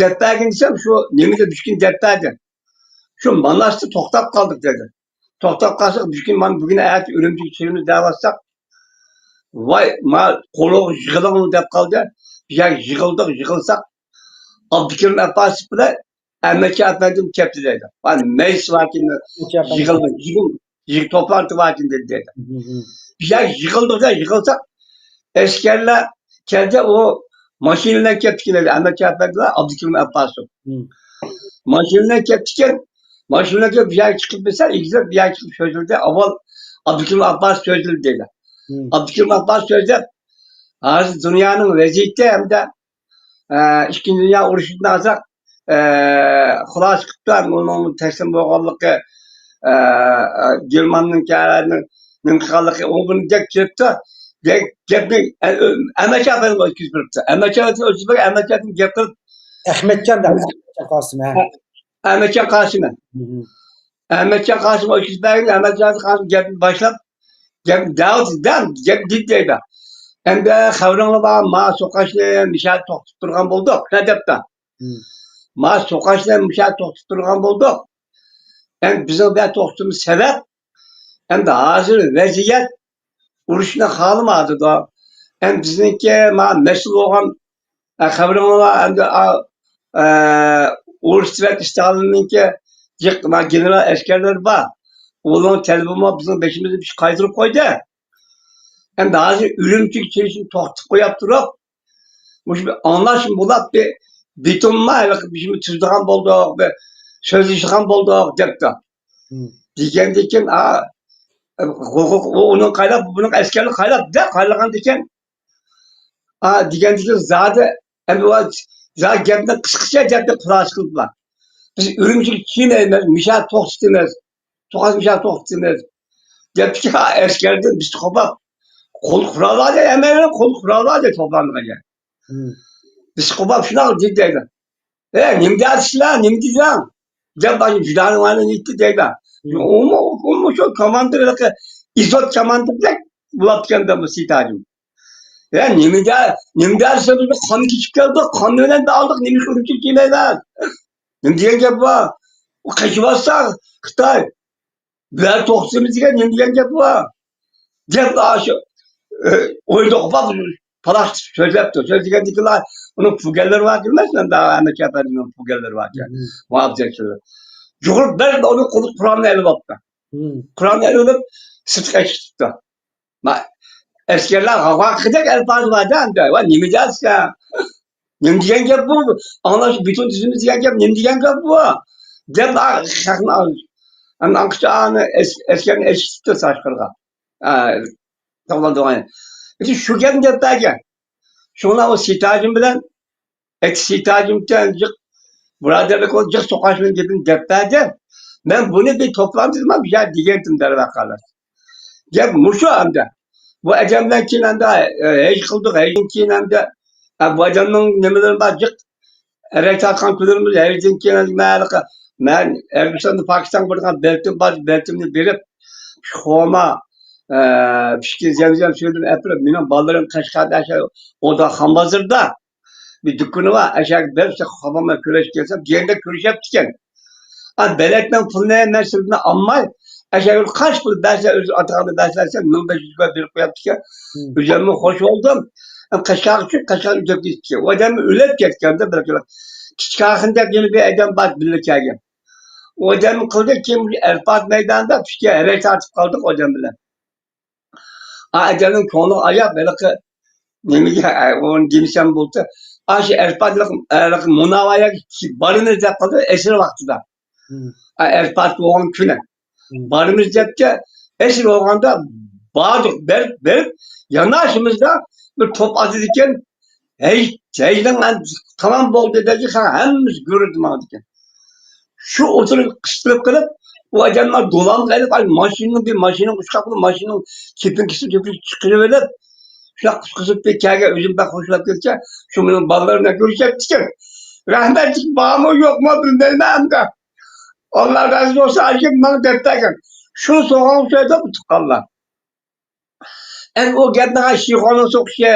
دەپ بەرگىن دېسەم، شۇ نېمىدە بۈشكۈن دەپ بەردى. شۇ ماناستا توختاپ قالدۇق دېدى. توختاپ قالساق، بۈشكۈن مانا بۈگۈن ئەتە ئۈرۈمچىگە چۈشىمىز دەۋاتساق، ۋاي، ما قولىغا يىغىلىڭ دەپ قالدى. بىز يىغىلدۇق، يىغىلساق، ئابدۇكېرىم ئەپپاسوف بىلەن ئەمەتجان ئەپەندىم كەپتۇ دەيدۇ. مانا مەيس ۋاكىننى يىغىلدى، يىغىل، يىغ، توپلانتى ۋاكىن دېدى دەيدۇ. بىز يىغىلدۇق دە، يىغىلساق، ئەسكەرلەر كەلدى، ئۇ ماشىنا بىلەن كەپتىكەن دەيدۇ، ئەمەتجان ئەپەندى بىلەن ئابدۇكېرىم ئەپپاسوف. ماشىنا بىلەن كەپتىكەن، ماشىنا بىلەن كېلىپ بۇ يەرگە چىقىپ بىلسە، ئىگىزلەپ بۇ يەرگە چىقىپ سۆزلىدى، ئاۋۋال ئابدۇكېرىم ئەپپاسوف سۆزلىدى دەيدۇ. ئابدۇكېرىم ئەپپاسوف سۆزلەپ، ھازىر دۇنيانىڭ ۋەزىيىتى ھەمدە ئىككىنچى دۇنيا ئۇرۇشىدىن ھازىر خۇلاسە قىپتۇ، ئۇنىڭ تەسلىم بولغانلىقى، گېرماننىڭ نېمە قىلغانلىقى، ئۇ بۇنى دەپ كېلىپتۇ. گەپنى ئەمەتجان ئەپەندىگە ئۆتكۈزۈپ بېرىپتۇ. ئەمەتجان ئەپەندىگە ئۆتكۈزۈپ بەرگەن، ئەمەتجان ئەپەندىن گەپ قىلىپ، ئەخمەتجان دەپ، ئەخمەتجان قاسىم، ھە. ئەخمەتجان قاسىم. ئەمەتجان قاسىمغا ئۆتكۈزۈپ بەرگەن، ئەمەتجان قاسىم گەپنى باشلاپ، گەپ دەۋاتىدۇ، گەپ دېدى دەيدۇ. ئەمدى خەۋىرىڭلار بار، ما سوقاشنى مۇشۇ يەردە توختىتىپ تۇرغان بولدۇق، ھە دەپتۇ. ما سوقاشنى مۇشۇ يەردە توختىتىپ تۇرغان بولدۇق. ئەمدى بىزنىڭ بۇ يەردە توختىتىشىمىز سەۋەب، ئەمدى ھازىر ۋەزىيەت ئۇرۇشنى خالىمايدۇ. ئەمدى بىزنىڭكى ما مەسئۇل بولغان ئە، خەۋىرىڭلار ئەمدى، ئا، ئە، ئورۇس تىۋەت ئىستالىننىڭكى جىق، ما، گېنېرال ئەسكەرلىرى بار. ئۇلارنىڭ تەلىپىمۇ بىزنىڭ بېشىمىزنى بىر قايتۇرۇپ قويدى. ئەمدى ھازىر ئۈرۈمچىگە چېلىشنى توختىتىپ قويۇپ تۇرۇپ، مۇشۇ بىر ئاڭلاشما بولۇپ، بىر بېتونما ھېلىقى بېشىمىز تۈزىدىغان بولدۇق، بىر سۆزلىشىدىغان بولدۇق، دەپتۇ. دېگەندىكىن، ئا، ئۇ، ئۇنىڭ قايلاپ، بۇنىڭ ئەسكەرلىرى قايلاپ، دە، قايلىغاندىكىن، ئا، دېگەندىكىن زادى، ئەمدى زادى گەپنى قىسقىچە گەپنى خۇلاسە قىلىپلا، بىز ئۈرۈمچىگە چېلىمايمىز، مۇشۇ يەردە توختىتىمىز، توختىتىمىز، مۇشۇ يەردە توختىتىمىز، دەپتىكى، ئا، ئەسكەردىن بىز قوپاپ، قول قوراللارنى، ھەممەيلەن قول قوراللارنى توپلانغان. بىز قوپاپ شۇنداق دېدى دەيدۇ. ئە، نېمە دەيسىلەر، نېمە دېدىڭ؟ دەپ، ئاشۇ جۇدانىڭلارنى ئېيتتى دەيدۇ. ئۇمۇ، ئۇمۇ شۇ كوماندىر، ئىزوت كوماندىردەك بولۇپتىكەن بۇ سىتاجىم. ئە، نېمە دە، نېمە دەيسىلەر، بىز قان كېچىپ كەلدۇق، قان بىلەن ئالدۇق، نېمە ئۈچۈن كېلىمەيمىز؟ نېمە دېگەن گەپ بۇ؟ ئۇ قېچىۋاتسا خىتاي. بۇلار توختىمىز دېگەن نېمە دېگەن گەپ بۇ؟ دەپ، ئاشۇ، ئە، ئويدا قوپاپ، پالاق سۆزلەپتۇ. سۆزلىگەندىكىنلا ئۇنىڭ پۇگەنلىرى بار ئەمەسمۇ، ئەمدى ئەمەت ئەپەندىنىڭ پۇگەنلىرى باركەن، مۇھاپىزەتچىلىرى. يۇغۇرۇپ بەرىپ، ئۇنىڭ قولىغا قورالنى ئېلىۋاپتۇ. قورالنى ئېلىۋېلىپ، سىرتقا چىقىپتۇ. ما-، ئەسكەرلەر غاغا قىلغۇدەك ئەلپازى بار-دە، ئەمدى، ۋاي، نېمە دەيسىز؟ نېمە دېگەن گەپ بۇ؟ ئاڭلاش بېتون تۈزىمىز دېگەن گەپ نېمە دېگەن گەپ بۇ؟ دەپ، خەقنى، ئەنقىچە ئەسكەرنى ئېچىشتى تاشقىرىغا. ئە، توغرا، توغرا. شۇ گەپنى دەپ بەرگەن. شۇڭا ئۇ سىتاجىم بىلەن، ئەتە سىتاجىم بىلەن جىق بۇرادەرلىك بولۇپ، جىق سوقاشنىڭ گېپىنى دەپ بەردى. مەن بۇنى بىر توپلامدا بىر يەر دېگەنتىم، دەرۋەقە. گەپ مۇشۇ ئەمدى. بۇ ئادەم بىلەن كېيىن ئەمدى، ئە، ھەج قىلدۇق، ھەجدىن كېيىن ئەمدى، ئە، بۇ ئادەمنىڭ نېمىلىرى بار، جىق ئەرەك تارتقان كۈنلىرىمىز، ھەجدىن كېيىن ئەمدى مەن ھېلىقى، مەن ئەربىستاندىن پاكىستانغا بارىدىغان بېلىتىم بار، بېلىتىمنى بېرىپ، خورما، ئە، پىشكى زەمزەم سۈيىدىن ئەپىرىپ، مېنىڭ بالىلىرىم قەشقەردە، ئودا خانبازاردا بىر دۇكىنى بار، ئەشەگە بېرىپ، خاپام بىلەن كۆرۈشكە كەلسەم، دېگەندەك كۆرۈشەپتىكەن. ئا، بېلەتنىڭ پۇلىنى مەن سىزدىن ئالماي، ئەشەگە قانچە پۇل بەرسە، ئۆزى ئاتىغاننى بەرسە، مىڭ بەش يۈز رۇپىيە بېرىپ قويۇپتىكەن. ئۆزۈممۇ خوش بولدۇم. قەشقەرگە چۈشۈپ، قەشقەردىن ئۆتۈپ كېتىپتىكەن. ئۇ ئادەم ئۆلۈپ كەتكەندە، بىر كىچىك ئاخۇن دەپ يەنە بىر ئادەم بار، بىللە كەلگەن. ئۇ ئادەم قىلدى، كېيىن ئەرپات مەيدانىدا پىكىر ھەرەك تارتىپ قالدۇق ئۇ ئادەم بىلەن. ئا، ئادەمنىڭ كۆڭلىگە ئاياپ، ھېلىقى نېمىگە، ئۇنى دېمىسەم بولدى. ئاشۇ ئەرپات ھېلىقى مۇناۋايەگە بارىمىز دەپ قالدى، ئەسىر ۋاقتىدا. ئا، ئەرپات بولغان كۈنى. بارىمىز دەپتى، ئەسىر بولغاندا باردۇق، بېرىپ، بېرىپ، ياناشىمىزدا بىر توپ ئاتىدىكەن، ھەي، ھەيدەڭ، تامام بولدى دېدى، ھەممىسى گۈررىدە ماڭىدىكەن. شۇ ئوتتۇرىغا قىستۇرۇپ قېلىپ، ئۇ ئادەملەر دولانغا ئېلىپ، ئاي، ماشىنىنىڭ بىر ماشىنىنىڭ ئۇچقاقلىرى، ماشىنىنىڭ كېپىنكىسى تۆكۈلۈپ چىقىرىۋېلىپ، شۇنداق قۇتقۇزۇپ بىر كەلگەن، ئۆزۈم بەك خوشلاپ كەتسە، شۇ مېنىڭ بالىلىرىم بىلەن كۆرۈشەتتىكەن. رەھمەتلىك بارمۇ يوقمۇ بىلمەيمەن ئەمدى. ئاللا رازى بولسۇن، ئاشۇ ماڭا دەپ بەرگەن. شۇ سوغان شۇ يەردە تۇتقانلار. ئەمدى ئۇ گەپنىڭ شىخونىڭ سوقۇشى،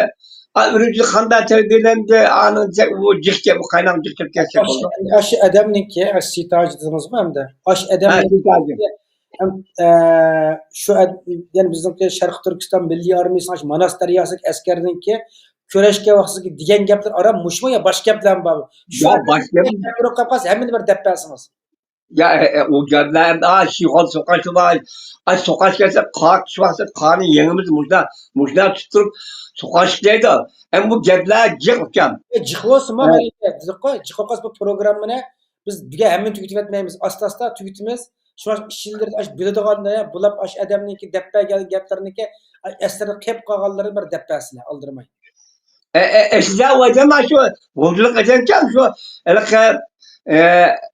ئا، ئۈرۈمچىدە قانداق تەربىيەلەندى، ئانىڭ جە-، ئۇ جىق گەپ، ئۇ قايناق جىق گەپ كەتسە بولىدۇ. ئاشۇ ئادەمنىڭكى، ئاشۇ سىتاج دېدىڭىزمۇ ئەمدى؟ ئاشۇ ھە، ئادەمنىڭ سىتاج. ھەم، ئە، شۇ ئەد-، يەنى بىزنىڭكى شەرقىي تۈركىستان مىللىي ئارمىيىسىنىڭ ئاشۇ ماناس دەرياسىدىكى ئەسكەرنىڭكى كۆرۈشكەن ۋاقتىدىكى دېگەن گەپلىرى ئارا مۇشۇمۇ يا باشقا گەپلەرمۇ بارمۇ؟ شۇ يا، باشقا گەپ. بىر قاپقاس ھەممىنى بىر دەپ بەرسىڭىز. يا، ئە، ئە، ئۇ گەپلەر، ئا، شىخون سوقاشلار، ئا، سوقاش كەلسە، قار چۈشۈۋاتسا، قارنى يېڭىمىز، مۇشۇنداق، مۇشۇنداق تۇتۇپ تۇرۇپ، سوقاش دەيدۇ. ئەمما بۇ گەپلەر جىق ئىكەن. ئە، جىق بولسىمۇ، ھە. مەيلى، دېدۇققۇ، جىق بولغاچ بۇ پروگراممىنى بىز بۈگۈن ھەممىنى تۈگىتىۋەتمەيمىز، ئاستا-ئاستا تۈگىتىمىز. شۇڭا ئىچىدىن ئاش بىلىدىغان، بۇلاپ ئاش ئادەمنىڭكى دەپ بەرگەن گەپلىرىنىكى، ئەسلىدە قېلىپ قالغانلىرىنى بىر دەپ بەرسىلە، ئالدىرىماي. ئە، ئە، ئەسلىدە ئۇ ئادەم شۇ غۇلجىلىق ئەكەنكەن، شۇ ھېلىقى، ئە،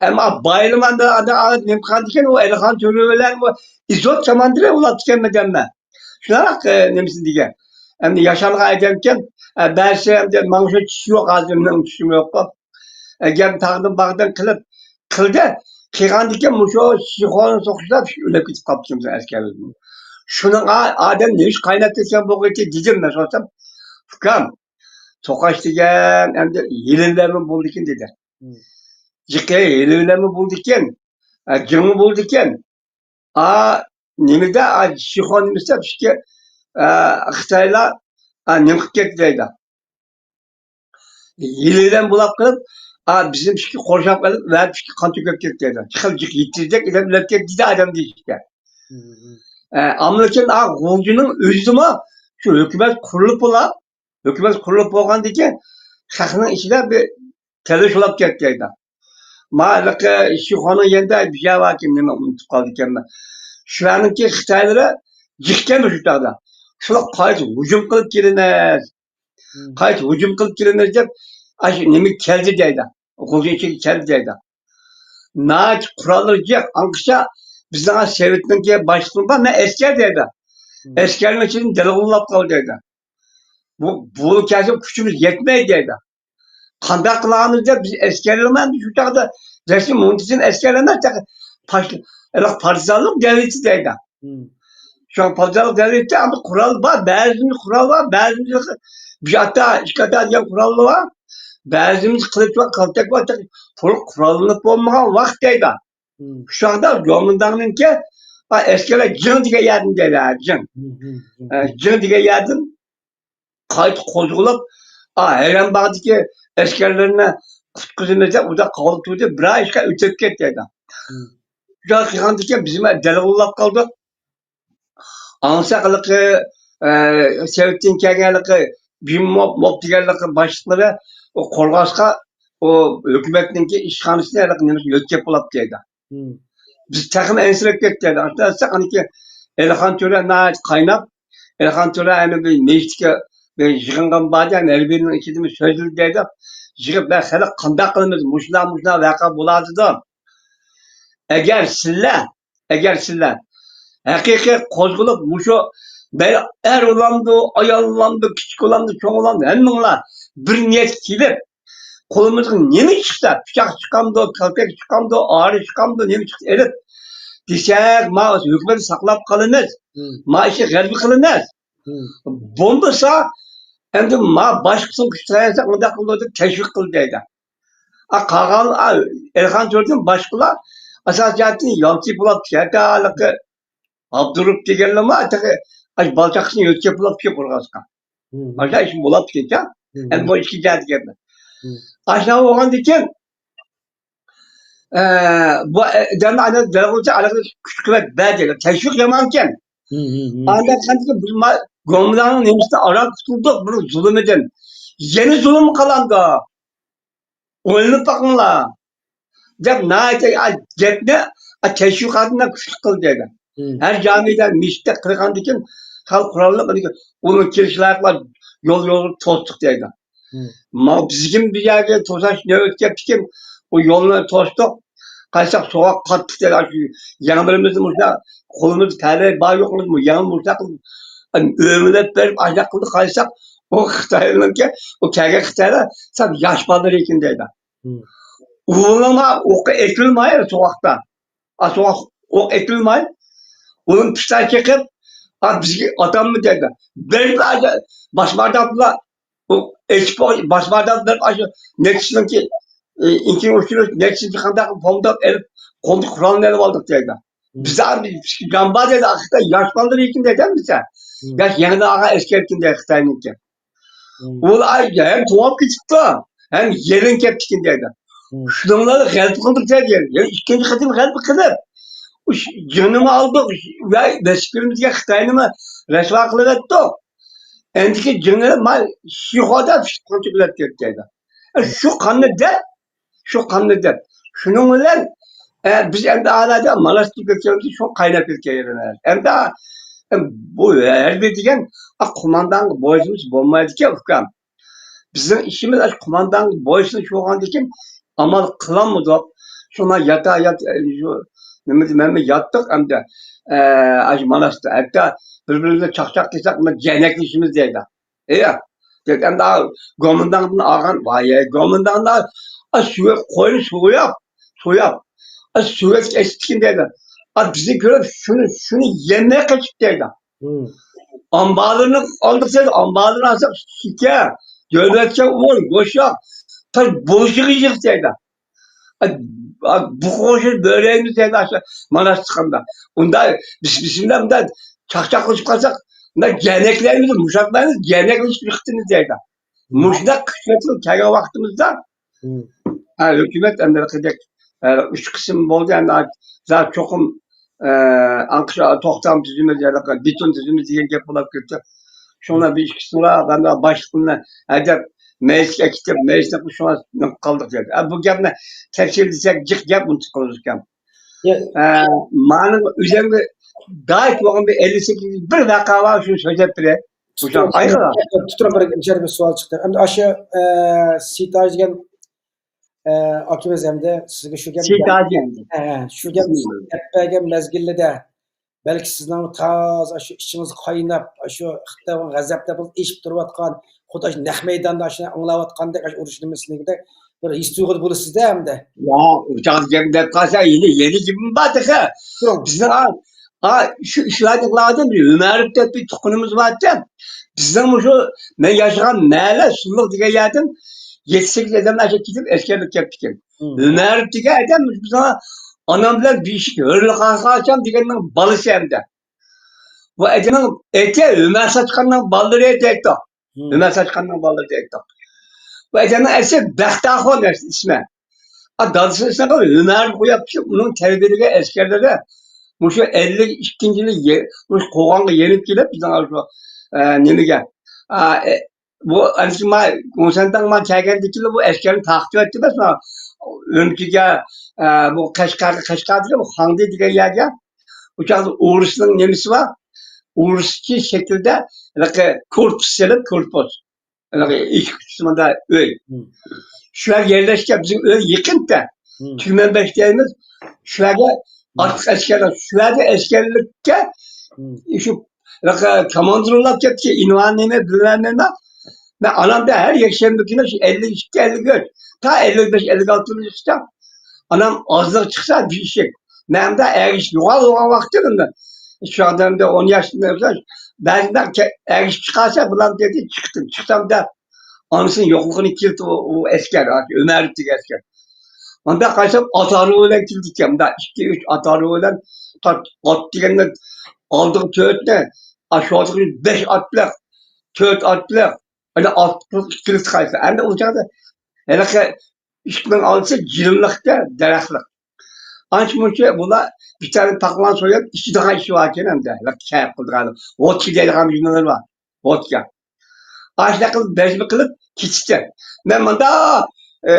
ئەمما بايلىماندا ئادا نېمە قىلغاندىكىن، ئۇ ئەلىخان تۆرە بىلەن ئۇ ئىزوت كاماندىرى بولاتتىكەن ئادەملەر. شۇنداق، ئە، نېمىسى دېگەن. ئەمدى ياشانغان ئادەمكەن، ئە، بەرسە ئەمدى ماڭا شۇ چۈشى يوق، ھازىر مېنىڭ چۈشۈم يوققۇ. ئە، گەپ تاغدىن باغدىن قىلىپ، قىلدى. قىلغاندىكىن مۇشۇ شىخوننى سوقۇشلاپ ئۆلۈپ كېتىپ قاپتىكەن ئەسكەرلەر. شۇنىڭغا ئادەم نېمە ئىش قايناپ كەتسەم بولغىيتى دېدىم مەن سورىسام، ئۇكام، سوقاش دېگەن ئەمدى ھىيلە بىلەنمۇ بولىدىكەن دېدى. جىقى ھىيلە بىلەنمۇ بولىدىكەن، ئە، جىڭمۇ بولىدىكەن. ئا، نېمىدە، ئا، شىخۇا نېمىسى پىشكى، ئا، خىتايلار، ئا، نېمە قىلىپ كەتتى دەيدۇ. ھىيلە بىلەن بۇلاپ قىلىپ، ئا، بىزنى پىشكى قورشاپ قېلىپ، ۋە پىشكى قان تۆكۈپ كەتتى دەيدۇ. خېلى جىق يېتىدەك ئادەم ئۆلۈپ كەتتى دەيدۇ ئادەم دېيىشكە. ئە، ئامما ئۈچۈن، ئا، غۇلجىنىڭ ئۆزىمۇ شۇ ھۆكۈمەت قۇرۇلۇپ بولا، ھۆكۈمەت قۇرۇلۇپ بولغاندىن كېيىن خەقنىڭ ئىچىدە بىر تەلۋە شۇلاپ كەتتى دەيدۇ. ما ھېلىقى شىخۇانىڭ يېنىدا بىر يەر باركەن، نېمە ئۇنتۇپ قالدىكەنمەن. شۇلارنىڭكى خىتايلىرى جىقكەن شۇ چاغدا. شۇلار قايتا ھۇجۇم قىلىپ كېلىمىز. قايتا ھۇجۇم قىلىپ كېلىمىز دەپ، ئاشۇ نېمە كەلدى دەيدۇ. غۇلجا ئىچىگە كەلدى دەيدۇ. ناھايىتى قوراللىرى جىق، ئاڭقىچە بىزنىڭ سوۋېتنىڭكى باشلىقى بار، مەن ئەسكەر دەيدۇ. ئەسكەرنىڭ ئىچىدىن دەلغۇللاپ قالدى دەيدۇ. بۇ، بۇ كەلسە كۈچىمىز يەتمەيدۇ دەيدۇ. قانداق قىلامىز دەپ بىز ئەسكەرلەرمۇ شۇ چاغدا رەسمىي مۇنتىزىم ئەسكەرلەر ئەمەس، تېخى پاش-، پارتىزانلىق دەۋرىدى دەيدۇ. شۇڭا پارتىزانلىق دەۋرىدە ئەمدى قورال بار، بەزىمىز قورال بار، بەزىمىز بىر ئاتا، ئىككى ئاتا دېگەن قورال بار. بەزىمىز قىلىچ بار، كالتەك بار، تېخى تولۇق قوراللىنىپ بولمىغان ۋاقىت دەيدۇ. شۇ چاغدا جومىنداڭنىڭكى، ئا، ئەسكەرلەر جىڭ دېگەن يەردىن دەيدۇ، جىڭ. ئە، جىڭ دېگەن يەردىن قايتا قوزغىلىپ، ئا، ھەيرانباغدىكى ئەسكەرلىرىنى قۇتقۇزىمىز دەپ ئۇدا قاغىلىپ تۇردى، بىرەر ئىشقا ئۆتۈپ كەتتى دەيدۇ. شۇنداق قىلغاندىكىن بىز دەلغۇللاپ قالدۇق. ئاڭلىساق ھېلىقى، ئە، سوۋېتتىن كەلگەن ھېلىقى بىم موپ، موپ دېگەن ھېلىقى باشلىقلىرى ئۇ قورغاسقا ئۇ ھۆكۈمەتنىڭكى ئىشخانىسىنى ھېلىقى نېمىسى يۆتكەپ بولاپتۇ دەيدۇ. بىز تېخىمۇ ئەنسىرەپ كەتتۇق دەيدۇ. ئاشۇنداق دېسەك، ئانىكى ئەلىخان تۆرە ناھايىتى قايناپ، ئەلىخان تۆرە يەنە بىر مەسچىتكە بىر يىغىنغا باردى، يەنە ھەربىينىڭ ئىچىدىمۇ سۆزلىدى دەيدۇ. يىغىپ، بە خەلق قانداق قىلىمىز؟ مۇشۇنداق، مۇشۇنداق ۋەقە بولاتىدۇ. ئەگەر سىلەر، ئەگەر سىلەر ھەقىقىي قوزغىلىپ، مۇشۇ بەر-، ئەر ئۇلامدۇ، ئايال ئۇلامدۇ، كىچىك ئۇلامدۇ، چوڭ ئۇلامدۇ، ھەممىڭلار بىر نىيەتكە كېلىپ، قولىمىزغا نېمە چىقسا، پىچاق چىقامدۇ، كالتەك چىقامدۇ، ئارا چىقامدۇ، نېمە چىقسا ئېلىپ دېسەك، ما ھۆكۈمەتنى ساقلاپ قالىمىز، ما ئىشنى غەلىبە قىلىمىز. بولمىسا، ئەمدى ما باشقىسىنى كۈچ ساياسەت ئۇنداق قىلىدۇ دەپ تەشۋىق قىلدى دەيدۇ. ئا، قالغان، ئا، ئەلىخان تۆرىدىن باشقىلار ئاساسىي جەھەتتىن يالتىپ بولۇپ، ھەتتا ھېلىقى ئابدۇرۇپ دېگەنلىرىمۇ تېخى ئاشۇ بالا چاقىسىنى يۆتكەپ بولۇپ كېلىپ قورغاسقا. ئاشۇنداق ئىش بولۇپتىكەن. ئەمدى بۇ ئىككى جەھەتتىكەن. ئاشۇنداق بولغاندىكىن، ئە، بۇ ئادەمنى ئاندىن دەرۋازا ئارقىلىق كۈچ قۇۋۋەت بەردى. تەشۋىق يامانكەن. ئانداق قىلغاندىكىن بىز ما-، گومىنداڭنىڭ نېمىسىدىن ئاران قۇتۇلدۇق، بۇنىڭ زۇلۇمىدىن. يەنە زۇلۇم قىلامدۇ؟ ئويلىنىپ باقىڭلار، دەپ ناھايىتى، ئا، گەپنى، ئا، تەشۋىقاتنى كۈچلۈك قىلدى دەيدۇ. ھەر جامىدا مىشتە قىلغاندىكىن خەلق قوراللىق، ئۇنىڭ كېلىشى لايىقلا يول يول توستۇق دەيدۇ. ما بىزگىمۇ بىر يەرگە توساش نۆۋىتى كەپتىكىن، ئۇ يولنى توستۇق. قايساق سوغۇق قاتتىق دەيدۇ. شۇ يەڭلىرىمىزنى مۇشۇنداق قولىمىز پەلەي بار يوقىمىز، يەڭ مۇشۇنداق ئۆمىلەپ بېرىپ ئاشۇنداق قىلدى. قايساق ئۇ خىتاينىڭكى، ئۇ كەلگەن خىتايلار سەل ياش بالىلىرى ئىكەن دەيدۇ. ئۇلارنىڭ ئوقى ئېتىلماي سوغۇقتا. ئا، سوغۇق ئوق ئېتىلماي، ئۇنىڭ پىستاي چېقىپ، ئا، بىزگە ئاتاممۇ دەيدۇ. بىر باسمارداپلا، ئۇ ئېچىپ باسمارداپ بىر ئاشۇ نەچچىنىڭكى، ئىككى ئۇچۇرۇش نەچچىنى قانداق پومداپ ئېلىپ، قولدا قورالنى ئېلىپ ئالدۇق دەيدۇ. بىزدە جان بار دەيدۇ، خىتاي ياش بالىلىرى ئىكەن دەيدۇ بىزدە. ياش يېڭىدىن ئالغان ئەسكەر ئىكەن دەيدۇ خىتاينىڭكى. ئۇلار ھەم توۋاپ كېتىپتۇ، ھەم يېرىڭ كەپتىكىن دەيدۇ. شۇنىڭ بىلەن غەلىبە قىلدۇق دەيدۇ. يەنە ئىككىنچى قېتىم غەلىبە قىلىپ، ئۇ جېنىمۇ ئالدۇق ۋە لەشكىرىمىزگە خىتاينىمۇ رەسۋا قىلىۋەتتۇق. ئەندىكى جېنى ما شىخۇدا پىشىپ قانچە بىلەپ كەتتى دەيدۇ. شۇ قاننى دەپ، شۇ قاننى دەپ. شۇنىڭ بىلەن، ئە، بىز ئەمدى ھازىر ماناستىن كۆتۈرۈلدى، شۇ قايناپ كەتكەن يېرىمىز. ئەمدى، ئە، بۇ ھەربىي دېگەن، ئا، قوماندانغا بويسۇنۇش بولمايدىكەن، ئۇكام. بىزنىڭ ئىشىمىز ئاشۇ قوماندانغا بويسۇنۇش بولغاندىكىن، ئامال قىلالمىدۇق. شۇڭا ياتا-، يات-، ئە، شۇ، نېمە، مەنمۇ ياتتۇق ئەمدى. ئە، ئاشۇ ماناستا. ھەتتا بىر-بىرىمىزگە چاقچاق قىلساق، جەنەكلىشىمىز دەيدۇ. ئېيە، دېگەندە گومىنداڭدىن ئالغان، ۋاي، گومىنداڭدا، ئا، سۆگەت قوينى سوياپ، سوياپ، ئا، سۆگەتكە ئېسىتكىن دەيدۇ. ئا، بىزنى كۆرۈپ، شۇنى، شۇنى يەملەي قېچىپ دەيدۇ. ئامبارلىرىنى ئالدۇق دەيدۇ، ئامبارلىرىنى ئالساق، شېكەر، دۆلەتكە ئۇن، گۆشاق، تاش بولۇشىغا يىغ دەيدۇ. ئا، ئا، بۇقا قوشۇن بۆرەيمىز دەيدۇ، ئاشۇ ماناس چىققاندا. ئۇندا بىز، بىز بىلەن مۇنداق چاقچاق قىلىشىپ قالساق، مۇنداق جەنەكلەيمىز، مۇشاتمايمىز، جەنەكلىشىپ يىقىتىمىز دەيدۇ. مۇشۇنداق قىسمەتلەر كەلگەن ۋاقتىمىزدا، ھە، ھۆكۈمەت ئەمدى قىلدەك، ئە، ئۈچ قىسىم بولدى، ئەمدى زادى چوقۇم، ئە، ئاڭقىش توختام تۈزىمىز، يا بېتون تۈزىمىز دېگەن گەپ بولۇپ كەتتى. شۇڭا بىر ئىككىسىلا باشلىقىمنى ھەيدەپ، مەيىسكە ئەكېتىپ، مەيىسنى شۇڭا قالدۇق دېدى. ئە، بۇ گەپنى تەپسىلىي دېسەك، جىق گەپ ئۇنتۇپ قالىمىز ئۇكام. ئە، مانىڭ ئۆزۈمگە دائىت بولغان بىر ئەللىك سەككىز بىر ۋەقە بار، شۇنى سۆزلەپ بېرەي. تۇتۇپ، ئايقىلا. تۇتۇپ بېرىڭ، بىر سوئال چىقتى. ئەمدى ئاشۇ، ئە، سېيىت ھاجىگەن، ئە، ئاكىمىز ئەمدى سىزگە شۇ گەپ، سېيىت ھاجى ئەمدى. ھە، ھە، شۇ گەپ، گەپ بەرگەن مەزگىلىدە، بەلكى سىزنىڭ تازا ئاشۇ ئىچىڭىز قايناپ، ئاشۇ خىتايغا غەزەپتە بولۇپ ئېشىپ تۇرۇۋاتقان، خۇددى ئاشۇ نەق مەيداندا ئاشۇ ئاڭلاۋاتقاندەك، ئاشۇ ئۇرۇش نېمىسىدەك بىر ھېس تۇيغۇدا بولىسىز-دە ئەمدى. ياق، ئۇ چاغدا گەپ دەپ قالسا، يەنە، يەنە گېپىم بار تېخى. بىزنىڭ، ئا، ئا، شۇ ئىشلارنى قىلىۋاتىمىز، ئۆمەرۇف دەپ بىر تۇغقىنىمىز بار ئىكەن. بىزنىڭ مۇشۇ، مەن ياشىغان مەھەللە سۇللۇق دېگەن يەردىن يەتتە-سەككىز ئادەم ئاشۇ كېتىپ ئەسكەرلىك كەپتىكەن. ئۆمەرۇف دېگەن ئادەم بىزنىڭ ئانام بىلەن بېيىشىك ھۆرلىقاغا ئاچام دېگەننىڭ بالىسى ئەمدى. بۇ ئادەمنىڭ ئېتى ئۆمەر ساچقاننىڭ بالىلىرى دەيتتۇق. ئۆمەر ساچقاننىڭ بالىلىرى دەيتتۇق. بۇ ئادەمنىڭ ئەسلى بەختىئاخۇن ئىسمى. ئا، دادىسىنىڭ ئىسمى ئۆمەر قويۇپتۇ، ئۇنىڭ تەربىيەلىگەن ئەسكەرلىرى مۇشۇ ئەللىك ئىككىنچى يىلى يە-، مۇشۇ قوغانغا يېنىپ كېلىپ، بىزنىڭ شۇ، ئە، نېمىگە، ئا، ئە، بۇ ئەمدى ما گۇڭسەنتاڭ ما كەلگەندىن كېيىن بۇ ئەسكەرنى تارقىتىۋەتتى ئەمەس، ما ئۈرۈمچىگە، ئە، بۇ قەشقەرگە، قەشقەر دېگەن بۇ خاڭدى دېگەن يەرگە، ئۇ چاغدا ئورۇسنىڭ نېمىسى بار، ئورۇسچە شەكىلدە ھېلىقى كورپۇس سېلىپ، كورپۇس. ھېلىقى ئىككى قىسمىدا ئۆي. شۇ يەرگە يەرلەشكەن، بىزنىڭ ئۆي يېقىندا. تۈگمەنبەش دەيمىز. شۇ يەرگە ئارتۇق ئەسكەرلەر، شۇ يەردە ئەسكەرلىككە شۇ ھېلىقى كوماندىرلار كەپتىكەن، ئىنۋان نېمە، بىلمەم نېمە. مەن ئانامدا ھەر يەكشەنبە كۈنى شۇ ئەللىك ئىككى، ئەللىك ئۈچ، تا ئەللىك بەش، ئەللىك ئالتە يىلغىچە ئانام ئازلىق چىقسا بىر ئىشىك. مەن ئەمدى ئەگىشىپ يوغان بولغان ۋاقتىم ئەمدى. شۇ ئادەمدە ئون ياشتىن بەزىدە ئەگىشىپ چىقارسا بۇلار دېدى، چىقتىم. چىقسام دە ئانىسىنىڭ يوقلۇقىنى كېلتى ئۇ، ئۇ ئەسكەر، ئۆمەرۇف دېگەن ئەسكەر. ئاندا قايسام ئات ئارۇۋى بىلەن كېلىدىكەن، مۇنداق ئىككى، ئۈچ ئات ئارۇۋى بىلەن تارت-، ئات دېگەندە ئالدىغا تۆتنى، ئاشۇ بەش ئاتلىق، تۆت ئاتلىق، ئەنە ئالتە ئىككىلىك قايسا. ئەمدى ئۇ چاغدا ھېلىقى ئىشىكنىڭ ئالدىسى جىلىملىقتا، دەرەخلىك. ئانچە مۇنچە بۇلار بىچارە پاقلان سويۇپ ئىچىدىغان ئىشى باركەن ئەمدى. كەيپ قىلىدىغان، ۋودكا دەيدىغان نېمىلىرى بار. ۋودكا. ئاشۇنداق قىلىپ بەزمە قىلىپ كېتىشتى. مەن مۇندا، ئە،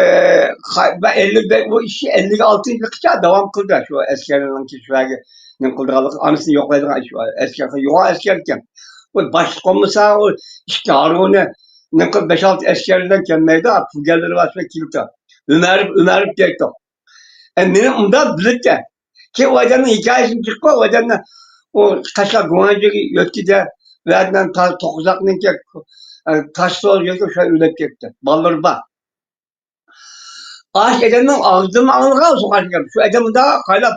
خا-، مەن ئەللىك بەش، بۇ ئىش ئەللىك ئالتىنچى يىلغىچە داۋام قىلدى. شۇ ئەسكەرلەرنىڭ كېسىۋەگە نېمە قىلىدىغانلىقى، ئانىسىنى يوقلايدىغان ئىش، ئەسكەر، يوغان ئەسكەر ئىكەن. ئۇ باشلىق بولمىسا، ئۇ ئىككى ھارۋىنى نېمە قىلىپ، بەش-ئالتە ئەسكەر بىلەن كەلمەيدۇ، پۇل گەلدۈرۈۋاتسا كېلىپتۇ. ئۆمەر، ئۆمەر دەيتتۇق. ئە، مېنى ئۇنداق بىلىدىكەن. كېيىن ئۇ ئادەمنىڭ ھېكايىسىنى چىققان، ئۇ ئادەمنى ئۇ تاشلاپ گۇاڭجىگە يۆتكىدى. ئۇ يەردىن تا-، توققۇزاقنىڭكى، ئە، تاش سوزۇپ شۇ ئۆلۈپ كەتتى. بالىلىرى بار. ئاشۇ ئادەمنىڭ ئاغزىدىن ئاڭلىغان سوقاش گەپ. شۇ ئادەم مۇنداق قايلاپ،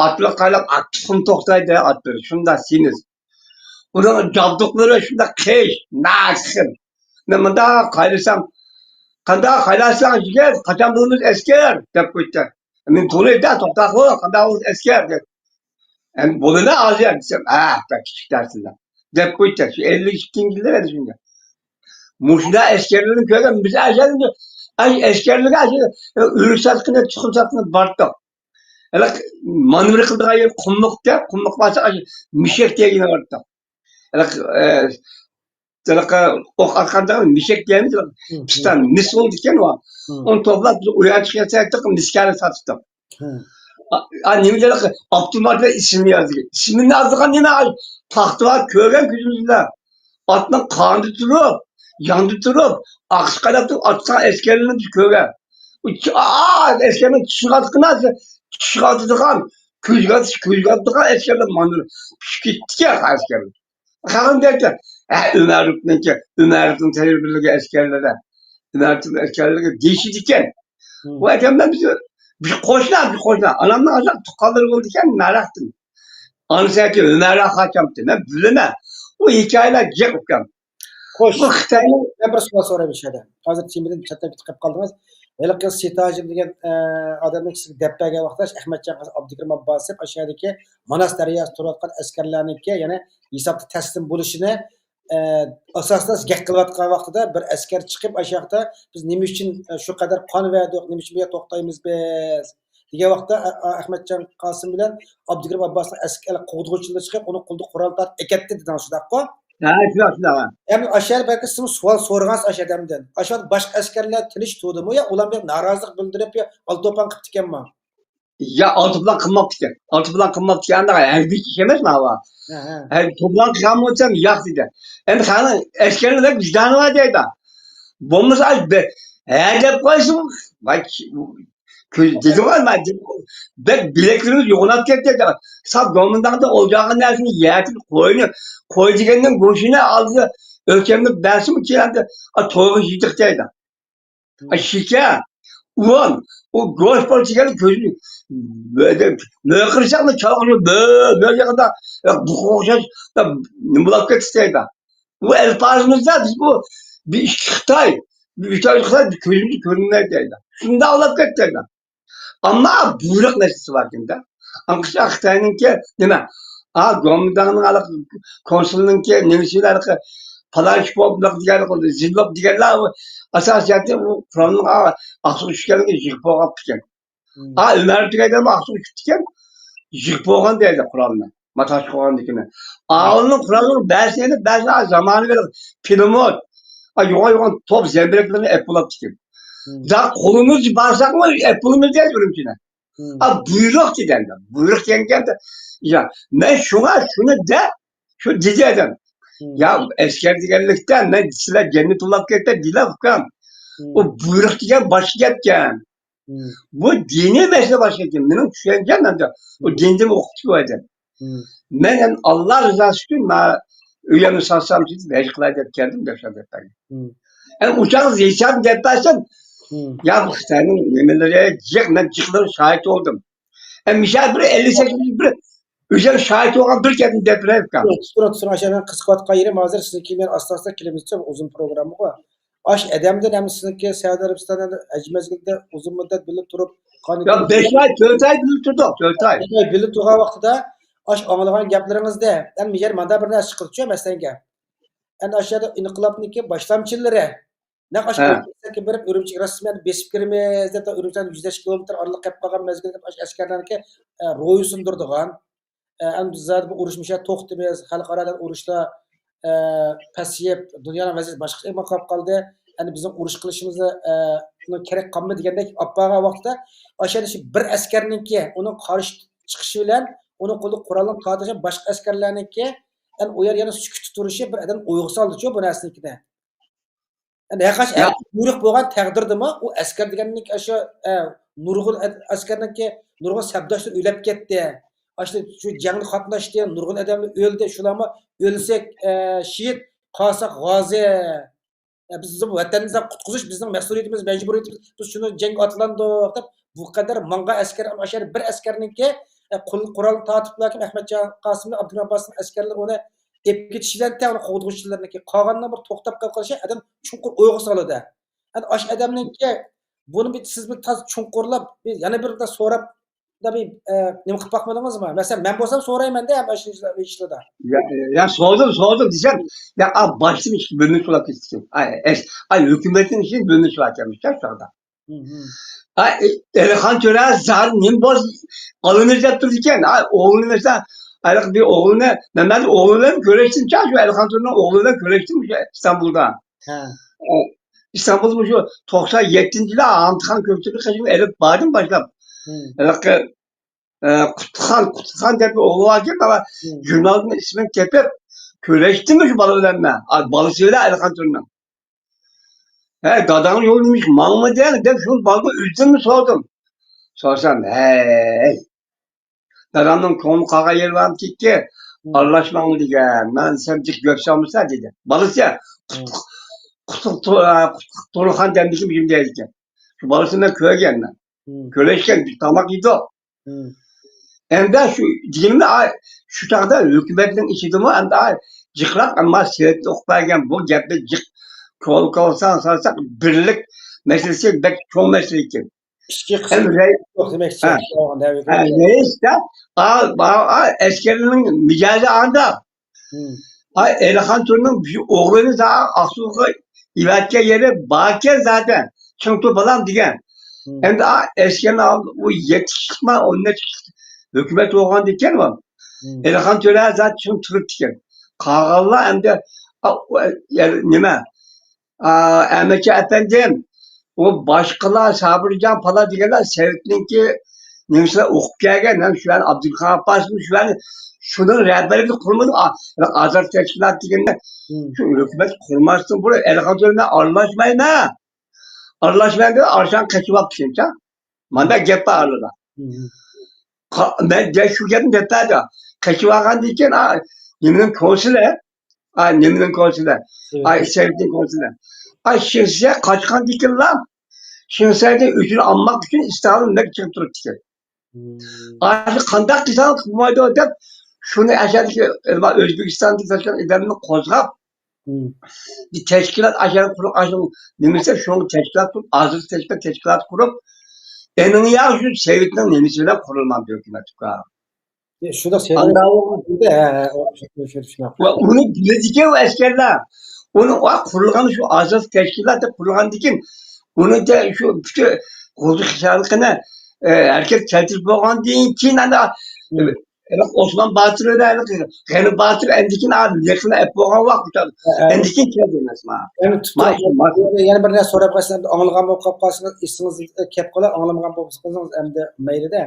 ئاتلىق قايلاپ، ئات تۇخۇم توختايدۇ، ئاتلىرى شۇنداق سېمىز. ئۇنىڭ جابدۇقلىرى شۇنداق قىش، ناخشىسىم. مەن مۇنداق قايلىسام، «قانداق قايلاساڭ، يىگىت، قاچان بولىمىز ئەسكەر؟» دەپ قويدى. مەن تونۇيدا، «توختاغۇ، قانداق بولىمىز ئەسكەر؟» دەپ. «ئەمدى بولىمەن ھازىر» دېسەم، «ھە، بەك كىچىك دەرسىڭلار» دەپ قويدى. شۇ ئەللىك ئىككىنچى يىللار ئەدى شۇنداق. مۇشۇنداق ئەسكەرلەرنى كۆرگەن بىز ئەسكەرلەرگە، ئەي، ئەسكەرلەرگە ئاشۇ ئۆرۈك ساتقىنى، تۇخۇم ساتقىنى باردۇق. ھېلىقى مانېۋىر قىلىدىغان يەر قۇملۇق دەپ، قۇملۇق بارسا، ئاشۇ مۈشەك دېگەن بارتتۇق. ھېلىقى، ئە، ھېلىقى ئوق ئاتقاندا مۈشەك دەيمىز، ھىم، پىستان، ھىم. مىس بولىدىكەن ئۇ. ھىم. ئۇنى توپلاپ، بىز ئۇيان چىقىرساق، مىسكەنە ساتتۇق. ھىم. ئا، ئا، نېمە دېدى؟ ئاپتومات بىلەن ئىسمىنى يازدى. ئىسمىنى يازغان نېمە؟ تاختا بار، كۆرگەن كۆزىمىز بىلەن. ئاتنىڭ قاندا تۇرۇپ، ياندا تۇرۇپ، ئاقسا قايناپ تۇرۇپ ئاتقان ئەسكەرلەرنى بىز كۆرگەن. ئۇ چ-، ئا، ئا، ئەسكەرنىڭ چىشىغا ئاتقان، چىشىغا ئاتىدىغان، كۆزىگە ئاتىش، كۆزىگە ئاتىدىغان ئەسكەرلەر مانا پۈشۈپ كېتىپتىكەن ئەسكەرلەر. خەقنى دەيتتى، ھە، ئۆمەروفنىڭكى، ئۆمەروفنىڭ تەييارلىغان ئەسكەرلىرى، ئۆمەروفنىڭ ئەسكەرلىرى دېيىشىدىكەن. ھىم. ئۇ ئادەملەر بىز بىر قوشنا، بىر قوشنا. ئانامنىڭ ئازراق تۇغقانلىرى بولىدىكەن، ناراقتىن. ئانىسى ئەتە ئۆمەر ئاخا كەمتى، مەن بىلىمەن. ئۇ ھېكايىلەر جىق ئۇكام. خوش. بۇ خىتاينىڭ مەن بىر سوئال سوراي مۇشۇ يەردە. ھازىر تېمىدىن چەتنەپ كېتىپ قالدىڭىز. ھېلىقى سېتاجىن دېگەن، ئە، ئادەمنىڭ كىشىسىگە دەپ بەرگەن ۋاقىتتا ئەخمەتجان قاسىم، ئابدۇكېرىم ئابباسوف ئاشۇ يەردىكى ماناس دەرياسىدا تۇرۇۋاتقان ئەسكەرلەرنىڭكى، يەنى ھېسابتا تەسلىم بولۇشىنى، ئە، ئاساسىدا گەپ قىلىۋاتقان ۋاقتىدا بىر ئەسكەر چىقىپ، ئاشۇ ياقتا بىز نېمە ئۈچۈن، ئە، شۇ قەدەر قان بەردۇق، نېمە ئۈچۈن بۇ يەردە توختايمىز بىز دېگەن ۋاقىتتا، ئە، ئە، ئەخمەتجان قاسىم بىلەن ئابدۇكېرىم ئابباسنىڭ ئەسكەر قوغدىغۇچىلىرى چىقىپ، ئۇنىڭ قولىدا قورال تارتىپ ئەكەتتى دېدىڭىز، شۇنداققۇ؟ ھە، شۇنداق، شۇنداق. ئەمدى ئاشۇ يەردە بەلكى سىزمۇ سوئال سورىغانسىز ئاشۇ ئادەمدىن. ئاشۇ يەردە باشقا ئەسكەرلەر تىنچ تۇردىمۇ يا ئۇلار بىر نارازىلىق بىلدۈرۈپ يا ئالتۇن توپان قىپتىكەنمۇ؟ يا، ئالتۇن توپان قىلماپتىكەن. ئالتۇن توپان قىلماپتىكەن، ئانداق ھەربىي ئىش ئەمەس ماۋۇ. ھە، ھە. ھەربىي توپان قىلغان بولسام ياق دېدى. ئەمدى قاراڭ، ئەسكەرلەر بەك ۋىجدانى بار دەيدۇ. بولمىسا، ئاي، بە-، ھە دەپ قويسۇن. ۋاي، كۆز دېدىغۇ مەن دېدىم. بەك بىلەكلىرىمىز يوغىناپ كەتتى. ساپ گومىنداڭدا ئولجاغان نەرسىنى يەتىپ قوينى، قوي دېگەننىڭ گۆشىنى ئالدى ئۆلچەملەپ بەرسىمۇ كېيىن ئەمدى، ئا، تويغا يېدۇق دەيدۇ. ئا، شېكەر، ئۇۋان، ئۇ گۆش بار دېگەن كۆزىنى مۆقىرساقنى چالغىنى مۆ، مۆ دېگەندە، بۇقا ئوخشاش، نېمە بولاپ كەتتى دەيدۇ. بۇ ئەلپازىمىزدا بىز بۇ بىر ئىككى خىتاي، بىر ئۈچ خىتاي كۆزىمىزگە كۆرۈنمەيدۇ دەيدۇ. شۇنداق بولاپ كەتتى دەيدۇ. ئەمما بۇيرۇق نەرسىسى باركەن-دە. ئاڭقىسى خىتاينىڭكى نېمە؟ ئا، گومىنداڭنىڭ ھېلىقى كونسۇلنىڭكى نېمىسى ھېلىقى پالانچىكوف دېگەنلەر، زىللوپ دېگەنلەر، ئۇ ئاساسىي جەھەتتىن ئۇ قورالنىڭ، ئا، ئاقسۇغا چۈشكەنلىكى يىغىپ بولغان ئىكەن. ھىم. ئا، ئۆمەر دېگەن ئادەم ئاقسۇغا چۈشتىكەن، يىغىپ بولغان دەيدۇ قورالنى. ماتاش قوغاندىكىنى. ئاۋۇلنىڭ قوراللىرى بەزىسى ئېلىپ، بەزىسى زامانىۋى پىلىموت، ئا، يوغان يوغان توپ زەمبىرەكلىرىنى ئېلىپ بولاتتىكەن. ھىم. دا قولىمىز بارساقمۇ ئېلىپ بولىمىز دەيدۇ ئۈرۈمچىدە. ھىم. ئا، بۇيرۇق دېگەندە، بۇيرۇق دېگەندە، يا، مەن شۇڭا شۇنى دەپ، شۇ دېدى ئادەم. ھىم. يا، ئەسكەر دېگەنلىكتە، مەن سىلەر جەننەت ئۇلاپ كەتتى دېدىلە ئۇكام. ھىم. ئۇ بۇيرۇق دېگەن باشقا گەپكەن. ھىم. بۇ دىنىي مەسىلە باشقا گەپ. مېنىڭ چۈشەنچەم ئەمدى، ئۇ ھىم. دىندىن ئوقۇتۇش بۇ ئادەم. ھىم. مەن ئەمدى ئاللا رىزاسى ئۈچۈن مانا ئۆيۈمنى ساتسام دېدىم، ھەج قىلاي دەپ كەلدىم دەپ سۆزلەپ بەردى. ھىم. ئەمدى ئۇ چاغدا ھېسابنى دەپ بەرسەم، ھىم. يا، بۇ خىتاينىڭ نېمىلىرى جىق، مەن جىقلىرىغا شاھىت بولدۇم. ئەمدى مىشا بىر ئەللىك سەككىز بىر ئۆزۈم شاھىت بولغان بىر گەپنى دەپ بېرەي ئۇكام. تۇرۇڭ، تۇرۇڭ، تۇرۇڭ، ئاشۇ يەردىن قىسقىۋاتقان يېرى، ھازىر سىزنىڭ كېيىن ئاستا-ئاستا كېلىمىز، ئۇزۇن پروگراممىغۇ. ئاشۇ ئادەمدىن ھەم سىزنىڭكى سەئۇدى ئەرەبىستاندا ھەج مەزگىلىدە ئۇزۇن مۇددەت بىللە تۇرۇپ، قانۇن يا، بىللە بەش ئاي، تۆت ئاي بىللە تۇردۇق، تۆت ئاي. بەش ئاي بىللە تۇرغان ۋاقتىدا، ئاشۇ ئاڭلىغان گەپلىرىڭىزدە، ئەمدى يەنە مانا بىر نەرسە چىقىدۇ، مەسىلەنگە. ئەنە ئاشۇ يەردە ئىنقىلابنىڭكى باشلامچىلىرى، نەق ئاشۇ ئۈرۈمچىگە بېرىپ، ئۈرۈمچىگە رەسمىي بېسىپ كىرىمىز دەپ، ئۈرۈمچىدىن يۈز نەچچە كىلومېتىر ئارىلىق كەپ قالغان مەزگىلدە ئاشۇ ئەسكەرلەرنىڭكى، ئە، روھى سۇندۇرىدىغان، ئە، ئەمدى زادى بۇ ئۇرۇش مۇشۇ يەردە توختىمىز، خەلقئارادىن ئۇرۇشلار، ئە، پەسىيىپ، دۇنيانىڭ ۋەزىيىتى باشقىچە قېلىپ قالدى. ئەمدى بىزنىڭ ئۇرۇش قىلىشىمىز، ئە، كېرەك قالمىدى دېگەندەك ئاپارغان ۋاقىتتا، ئاشۇ يەردە شۇ بىر ئەسكەرنىڭكى ئۇنىڭ قارشى چىقىشى بىلەن، ئۇنىڭ قولىدا قورالنى تارتىشى باشقا ئەسكەرلەرنىڭكى، ئەمدى ئۇ يەر يەنە سۈكۈتتە تۇرۇشى بىر ئادەمنى ئويغا سالدىچۇ بۇ نەرسىنىڭكىدە. يەنى ھەرقانچە بۇيرۇق بولغان تەقدىردىمۇ، ئۇ ئەسكەر دېگەننىڭكى ئاشۇ، ئە، نۇرغۇن ئەد-، ئەسكەرنىڭكى نۇرغۇن سەپداشلىرى ئۆلۈپ كەتتى. ئاشۇ، شۇ جەڭدە قاتناشتى، نۇرغۇن ئادەملەر ئۆلدى. شۇلارمۇ ئۆلسەك، ئە، شېھىت، قالساق غازى. ئە، بىز، بىزنىڭ ۋەتەننى قۇتقۇزۇش بىزنىڭ مەسئۇلىيىتىمىز، مەجبۇرىيىتىمىز. بىز شۇنى جەڭگە ئاتلاندۇق دەپ، بۇ قەدەر ماڭغان ئەسكەر، ئاشۇ يەردە بىر ئەسكەرنىڭكى، ئە، قول-، قورال تارتىپلا ئەخمەتجان قاسىمنى، ئابدۇكېرىم ئابباسنىڭ ئەسكەرلىرى ئۇنى ئېلىپ كېتىشى بىلەن تەڭ ئۇنى قوغدىغۇچىلىرىنىڭكى قالغاننىڭ بىر توختاپ قېلىپ قېلىشى ئادەم چوڭقۇر ئويغا سالىدۇ. ئەنە ئاشۇ ئادەمنىڭكى بۇنى بىر، سىز بىر تاز چوڭقۇرلاپ، بىر، يەنە بىر، بىر سوراپ، بىر، ئە، نېمە قىلىپ باقمىدىڭىزمۇ؟ مەسىلەن، مەن بولسام سورايمەن-دە، ھەم ئاشۇ ئىشلاردا. يا، يا، سورىدىم، سورىدىم دېسەم، يا، ئا، باشتىن ئىش بۆلۈنۈپ سوراپ كېتىپتۇ. ئاي، ئەس-، ئاي، ھۆكۈمەتنىڭ ئىشىنى بۆلۈنۈپ سوراپ كەلمىش، شۇ چاغدا. ھە، ئەلىخان تۆرە زادى نېمە بولسا ئالىمىز دەپ تۇرىدىكەن. ھە، ئوغلىنى مەسىلەن، ھېلىقى بىر ئوغلىنى، مەن، مەن ئوغلى بىلەن كۆرۈشتۈم، شۇ ئەلىخان تۆرىنىڭ ئوغلى بىلەن كۆرۈشتۈم شۇ ئىستانبۇلدا. ھە. ئە، ئىستانبۇلدا شۇ توقسان يەتتىنچى يىلى ھامىتخان كۆكتۈركى قېشىغا ئېلىپ باردىم باشلاپ. ھېلىقى، ئە، قۇتلۇخان، قۇتلۇخان دەپ بىر ئوغلى باركەن، مانا ژۇرنالدىن ئىسمىنى تېپىپ، كۆرۈشتۈم شۇ بالا بىلەن مەن. ئا، بالىسى بىلەن ئەلىخان تۆرىنىڭ. ھە، داداڭ يولدا نېمىش ماڭمىدىڭ دەپ شۇ بالىغا ئۆزۈممۇ سورىدىم. سورىسام، ھەي، دادامنىڭ كۆڭلى قالغان يېرى بارمىكىن؟ ئارىلاشماڭ دېگەن، مەن سەن جىق گەپ سالمىسا دېدى. بالىسى، قۇتلۇق، قۇتلۇق، قۇتلۇق تۇرخان دەمدىكىن بۈگۈن دەيدىكەن. شۇ بالىسىنى مەن كۆرگەن مەن. كۆرۈشكەن، تاماق يېدۇق. ئەمدى شۇ دېگىنىمنى، ئا، شۇ چاغدا ھۆكۈمەتنىڭ ئىچىدىمۇ ئەمدى، ئا، جىقراق، ئەمما سېۋەتنى ئوقۇپ بەرگەن بۇ گەپنى جىق كول-، كولساڭ سالساق، بىرلىك مەسىلىسى بەك چوڭ مەسىلە ئىكەن. ئىچكى قىسمى ئەمدى رەي-، يوق دېمەكچى. ھە. ھە، رەئىس دە، ئا، ئا، ئا، ئەسكەرنىڭ مىجەزى ئانداق. ئاي، ئەلىخان تۆرىنىڭ ئوغلىنى ئاقسۇغا ئېۋەتكەن يېرى باركەن زادى. چىڭتۇ بالام دېگەن. ئەمدى ئا، ئەسكەرنىڭ ئالدى ئۇ يەتتە كىشىلىكما، ئون نەچچە كىشىلىك ھۆكۈمەت بولغاندىكىن ئۇ. ئەلىخان تۆرە زادى چىڭ تۇرۇپتىكەن. قالغانلار ئەمدى، ئا، ئۇ، يەنى نېمە؟ ئا، ئەمەتجان ئەپەندىم، ئۇ باشقىلار، سابىرجان پالان دېگەنلەر سوۋېتنىڭكى نېمىسىنى ئوقۇپ كەلگەن، ھەم شۇ يەرنى ئابدۇلقادىر ئابباسمۇ شۇ يەرنى شۇنىڭ رەھبەرلىكىدە قۇرمىدى، ئا-، ئازاد تەشكىلات دېگەننى شۇ ھۆكۈمەت قۇرماستىن بۇرۇن ئەلىخان تۆرە مەن ئارىلاشمايمەن. ئارىلاشمايمەن دەپ ئارىسىغا قېچىۋاپتىكەنچە. مانداق گەپ بار ئارىدا. قا-، مەن دەل شۇ گەپنى دەپ بەردىم. قېچىۋالغاندىن كېيىن، ئا، نېمىنىڭ كونسۇلى، ئا، نېمىنىڭ كونسۇلى، ئا، سوۋېتنىڭ كونسۇلى. ئا، شىنسەي قاچقاندىن كېيىنلا، شىنسەيدىن ئۆچىنى ئالماق ئۈچۈن ئىستالىن بەك چىقىپ تۇرۇپتىكەن. ئاشۇ قانداق قىلساڭ قىلمايدۇ دەپ، شۇنى ئەشەدىكى ئۆزبېكىستاندىكى ئادەمنى قوزغاپ، بىر تەشكىلات ئاشۇ قۇرۇپ، ئاشۇ نېمىسى شۇنى تەشكىلات قۇرۇپ، ھازىر تەشكىلات، تەشكىلات قۇرۇپ، ئېنىڭ يا شۇ سوۋېتنىڭ نېمىسى بىلەن قۇرۇلمامدۇ ھۆكۈمەت؟ شۇنداق سەۋەب. ئانداق بولغان. ھە، ھە، شۇ، شۇ، شۇنداق. ۋە ئۇنى بىلىدىكەن ئۇ ئەسكەرلەر. ئۇنى، ئۇ قۇرۇلغان شۇ ئاساسىي تەشكىلات دەپ قۇرۇلغاندىكىن، ئۇنى دە شۇ پۈتۈن قۇرۇلتىيى خىيالىقىنى، ئە، ھەرىكەتكە كەلتۈرۈپ بولغاندىن كېيىن، ئانا، ئوسمان باتۇر بىلەن غەنى باتۇر ئەندىكىن ئا، لېقىنى ئەپ بولغان ۋاقىت، ھە، ھە. ئەندىكىن كەلدى ئەمەسمۇ؟ يەنە تۇتقاق، يەنە بىر نەرسە سوراپ قالسىڭىز، ئەمدى ئاڭلىغان بولۇپ قالسىڭىز، ئېسىڭىزگە كەپ قالار، ئاڭلىمىغان بولسىڭىز ئەمدى مەيلىدە.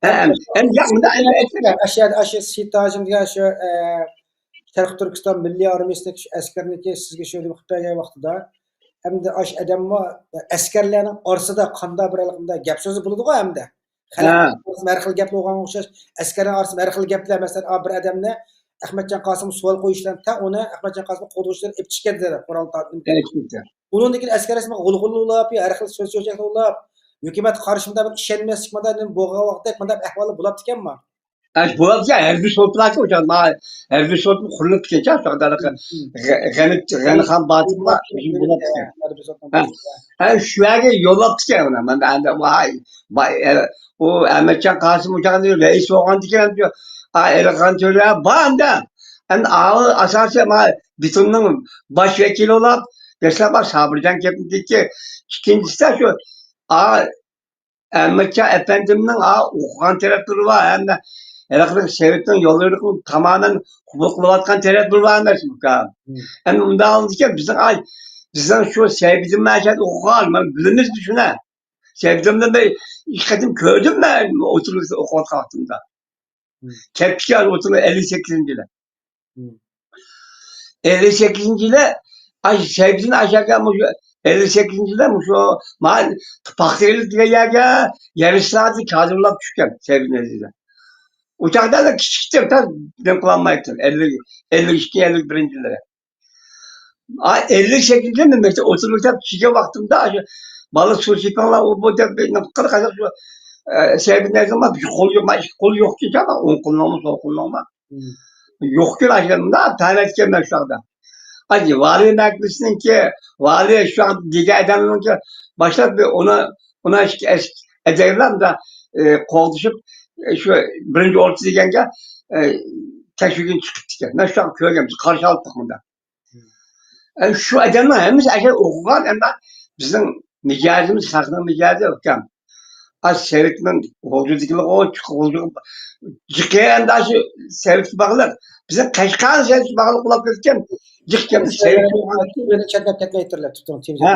ھە، ئەمدى، ئەمدى ياق، مۇنداق ئەمدى ئېيتىپ بېرەي. ئاشۇ يەردە، ئاشۇ سېيىت ھاجىم دېگەن شۇ، ئە، شەرقىي تۈركىستان مىللىي ئارمىيەسىدىكى شۇ ئەسكەرنىكى سىزگە شۇ نېمە قىلىپ بەرگەن ۋاقتىدا، ئەمدى ئاشۇ ئادەممۇ ئەسكەرلەرنىڭ ئارىسىدا قانداق بىر ھېلىقىنداق گەپ سۆزى بولىدىغۇ ئەمدى. خەلق ئارىسىدا ھەر خىل گەپلەر بولغانغا ئوخشاش، ئەسكەرلەر ئارىسىدا ھەر خىل گەپلەر، مەسىلەن، ئا، بىر ئادەمنى ئەخمەتجان قاسىم سوئال قويۇش بىلەن تەڭ ئۇنى ئەخمەتجان قاسىمنى قوغدىغۇچىلار ئېلىپ چىقىپ كەتتى، قورال تارتىپ. ئۇنىڭدىن كېيىن ئەسكەر ئىسمى غۇلغۇلا ئۇلاپ، ھەر خىل سۆز-چۆچەكلەر ئۇلاپ، ھۆكۈمەتكە قارشى مۇنداق بىر ئىشەنمەسلىك، مۇنداق نېمە بولغان ۋاقىتتەك مۇنداق بىر ئەھۋاللار بولۇپتىكەنمۇ؟ ھە، بولۇپتىكەن، ھەربىي سوتلاركەن ئۇ چاغدا، مانا ھەربىي سوتمۇ قۇرۇلۇپتىكەن، شۇ چاغدا ھېلىقى غەنى، غەنىخان باتۇرمۇ بولۇپتىكەن. ھە، ھە، شۇ يەرگە يوللاپتىكەن ئۇنى. مانا ئەمدى ۋاي، ۋاي، ئە، ئۇ ئەمەتجان قاسىم ئۇ چاغدا رەئىس بولغاندىكىن، ئا، ئەلىخان تۆرە بار ئەمدى. ئەمدى ئاۋۇ ئاساسىي مانا بىتۇننىڭ باش ۋەكىلى بولۇپ، دەسلەپ سابىرجان كەپتىكى، ئىككىنچىسى شۇ، ئا، ئەمىرشاھ ئەپەندىمنىڭ، ئا، ئوقۇغان تەرەپلىرى بار، ھەمدە ھېلىقى سوۋېتنىڭ يوللىرىنى تامامەن قوبۇل قىلىۋاتقان تەرەپلىرى بار ئەمەسمۇ ئۇكام؟ مم. ئەمدى ئۇنداق بولىدىكەن، بىزنىڭ، ئاي، بىزنىڭ شۇ سەيپىدىن مەشەدە ئوقۇغان، مانا بىلىمىز شۇنى. سەيپىدىن بىر ئىككى قېتىم كۆردۈم مەن ئوتتۇرا ئوقۇۋاتقان ۋاقتىمدا. مم. كەپتىكى ئوتتۇرا ئەللىك سەككىزىنچى يىلى. مم. ئەللىك سەككىزىنچى يىلى، ئاي، سەيپىدىن ئاشاكە مۇشۇ ئەللىك سەككىزىنچى يىلى مۇشۇ ما-، پاختا ئېلىپ دېگەن يەرگە يەر ئىسلاھاتى كادىرلاپ چۈشكەن سەيپىدىن ئەزىزلەر. ئۇ چاغدا كىچىكتىم، تا نېمە قىلالمايتتىم. ئەللىك، ئەللىك ئىككى، ئەللىك بىرىنچى يىللىرى. ئا، ئەللىك سەككىزىنچى يىلى مەكتەپ، ئوتتۇرا مەكتەپ چۈشكەن ۋاقتىمدا، شۇ بالا سۇ سېپىڭلار، ئۇ بۇ دەپ، قىلىپ، شۇ، ئە، سەيپىدىن ئەزىزلەر، بىر قول يوق، ئىككى قول يوق كېچە، ئوڭ قولنىڭمۇ، سول قولنىڭمۇ. مم. يوقكەن ئاشۇنداق تەنەتكەن مەشۇلاردا. ئاجى، ۋالىي مەھكىمىسىنىڭكى، ۋالىي شۇ دېگەن ئادەمنىڭكى باشلاپ بىر ئۇنى، ئۇنى ئەدەيلەر، ئە، قوغدىشىپ، ئە، شۇ بىرىنچى ئورتا دېگەنگە، ئە، تەكشۈرگىلى چىقىپتىكەن. مەن شۇ كۆرگەن، بىز قارشى ئالدۇق مۇندا. ئە، شۇ ئادەمنىڭ ھەممىسى ئەشەدە ئوقۇغان، ئەمما بىزنىڭ مىجەزىمىز، خەقنىڭ مىجەزى ئۇكام. ئا، سوۋېتنىڭ غۇلجىدىكىلىرى، ئۇ غۇلجىغا جىقى ئەمدى شۇ سوۋېتكە باغلىق. بىزنىڭ قەشقەر سوۋېتكە باغلىق بولۇپ كەتكەن. جىق گەپنى سوۋېت بولغان. چەتلەپ كەتمەي تۇرۇڭ، تۇتۇڭ، تېما. ھە.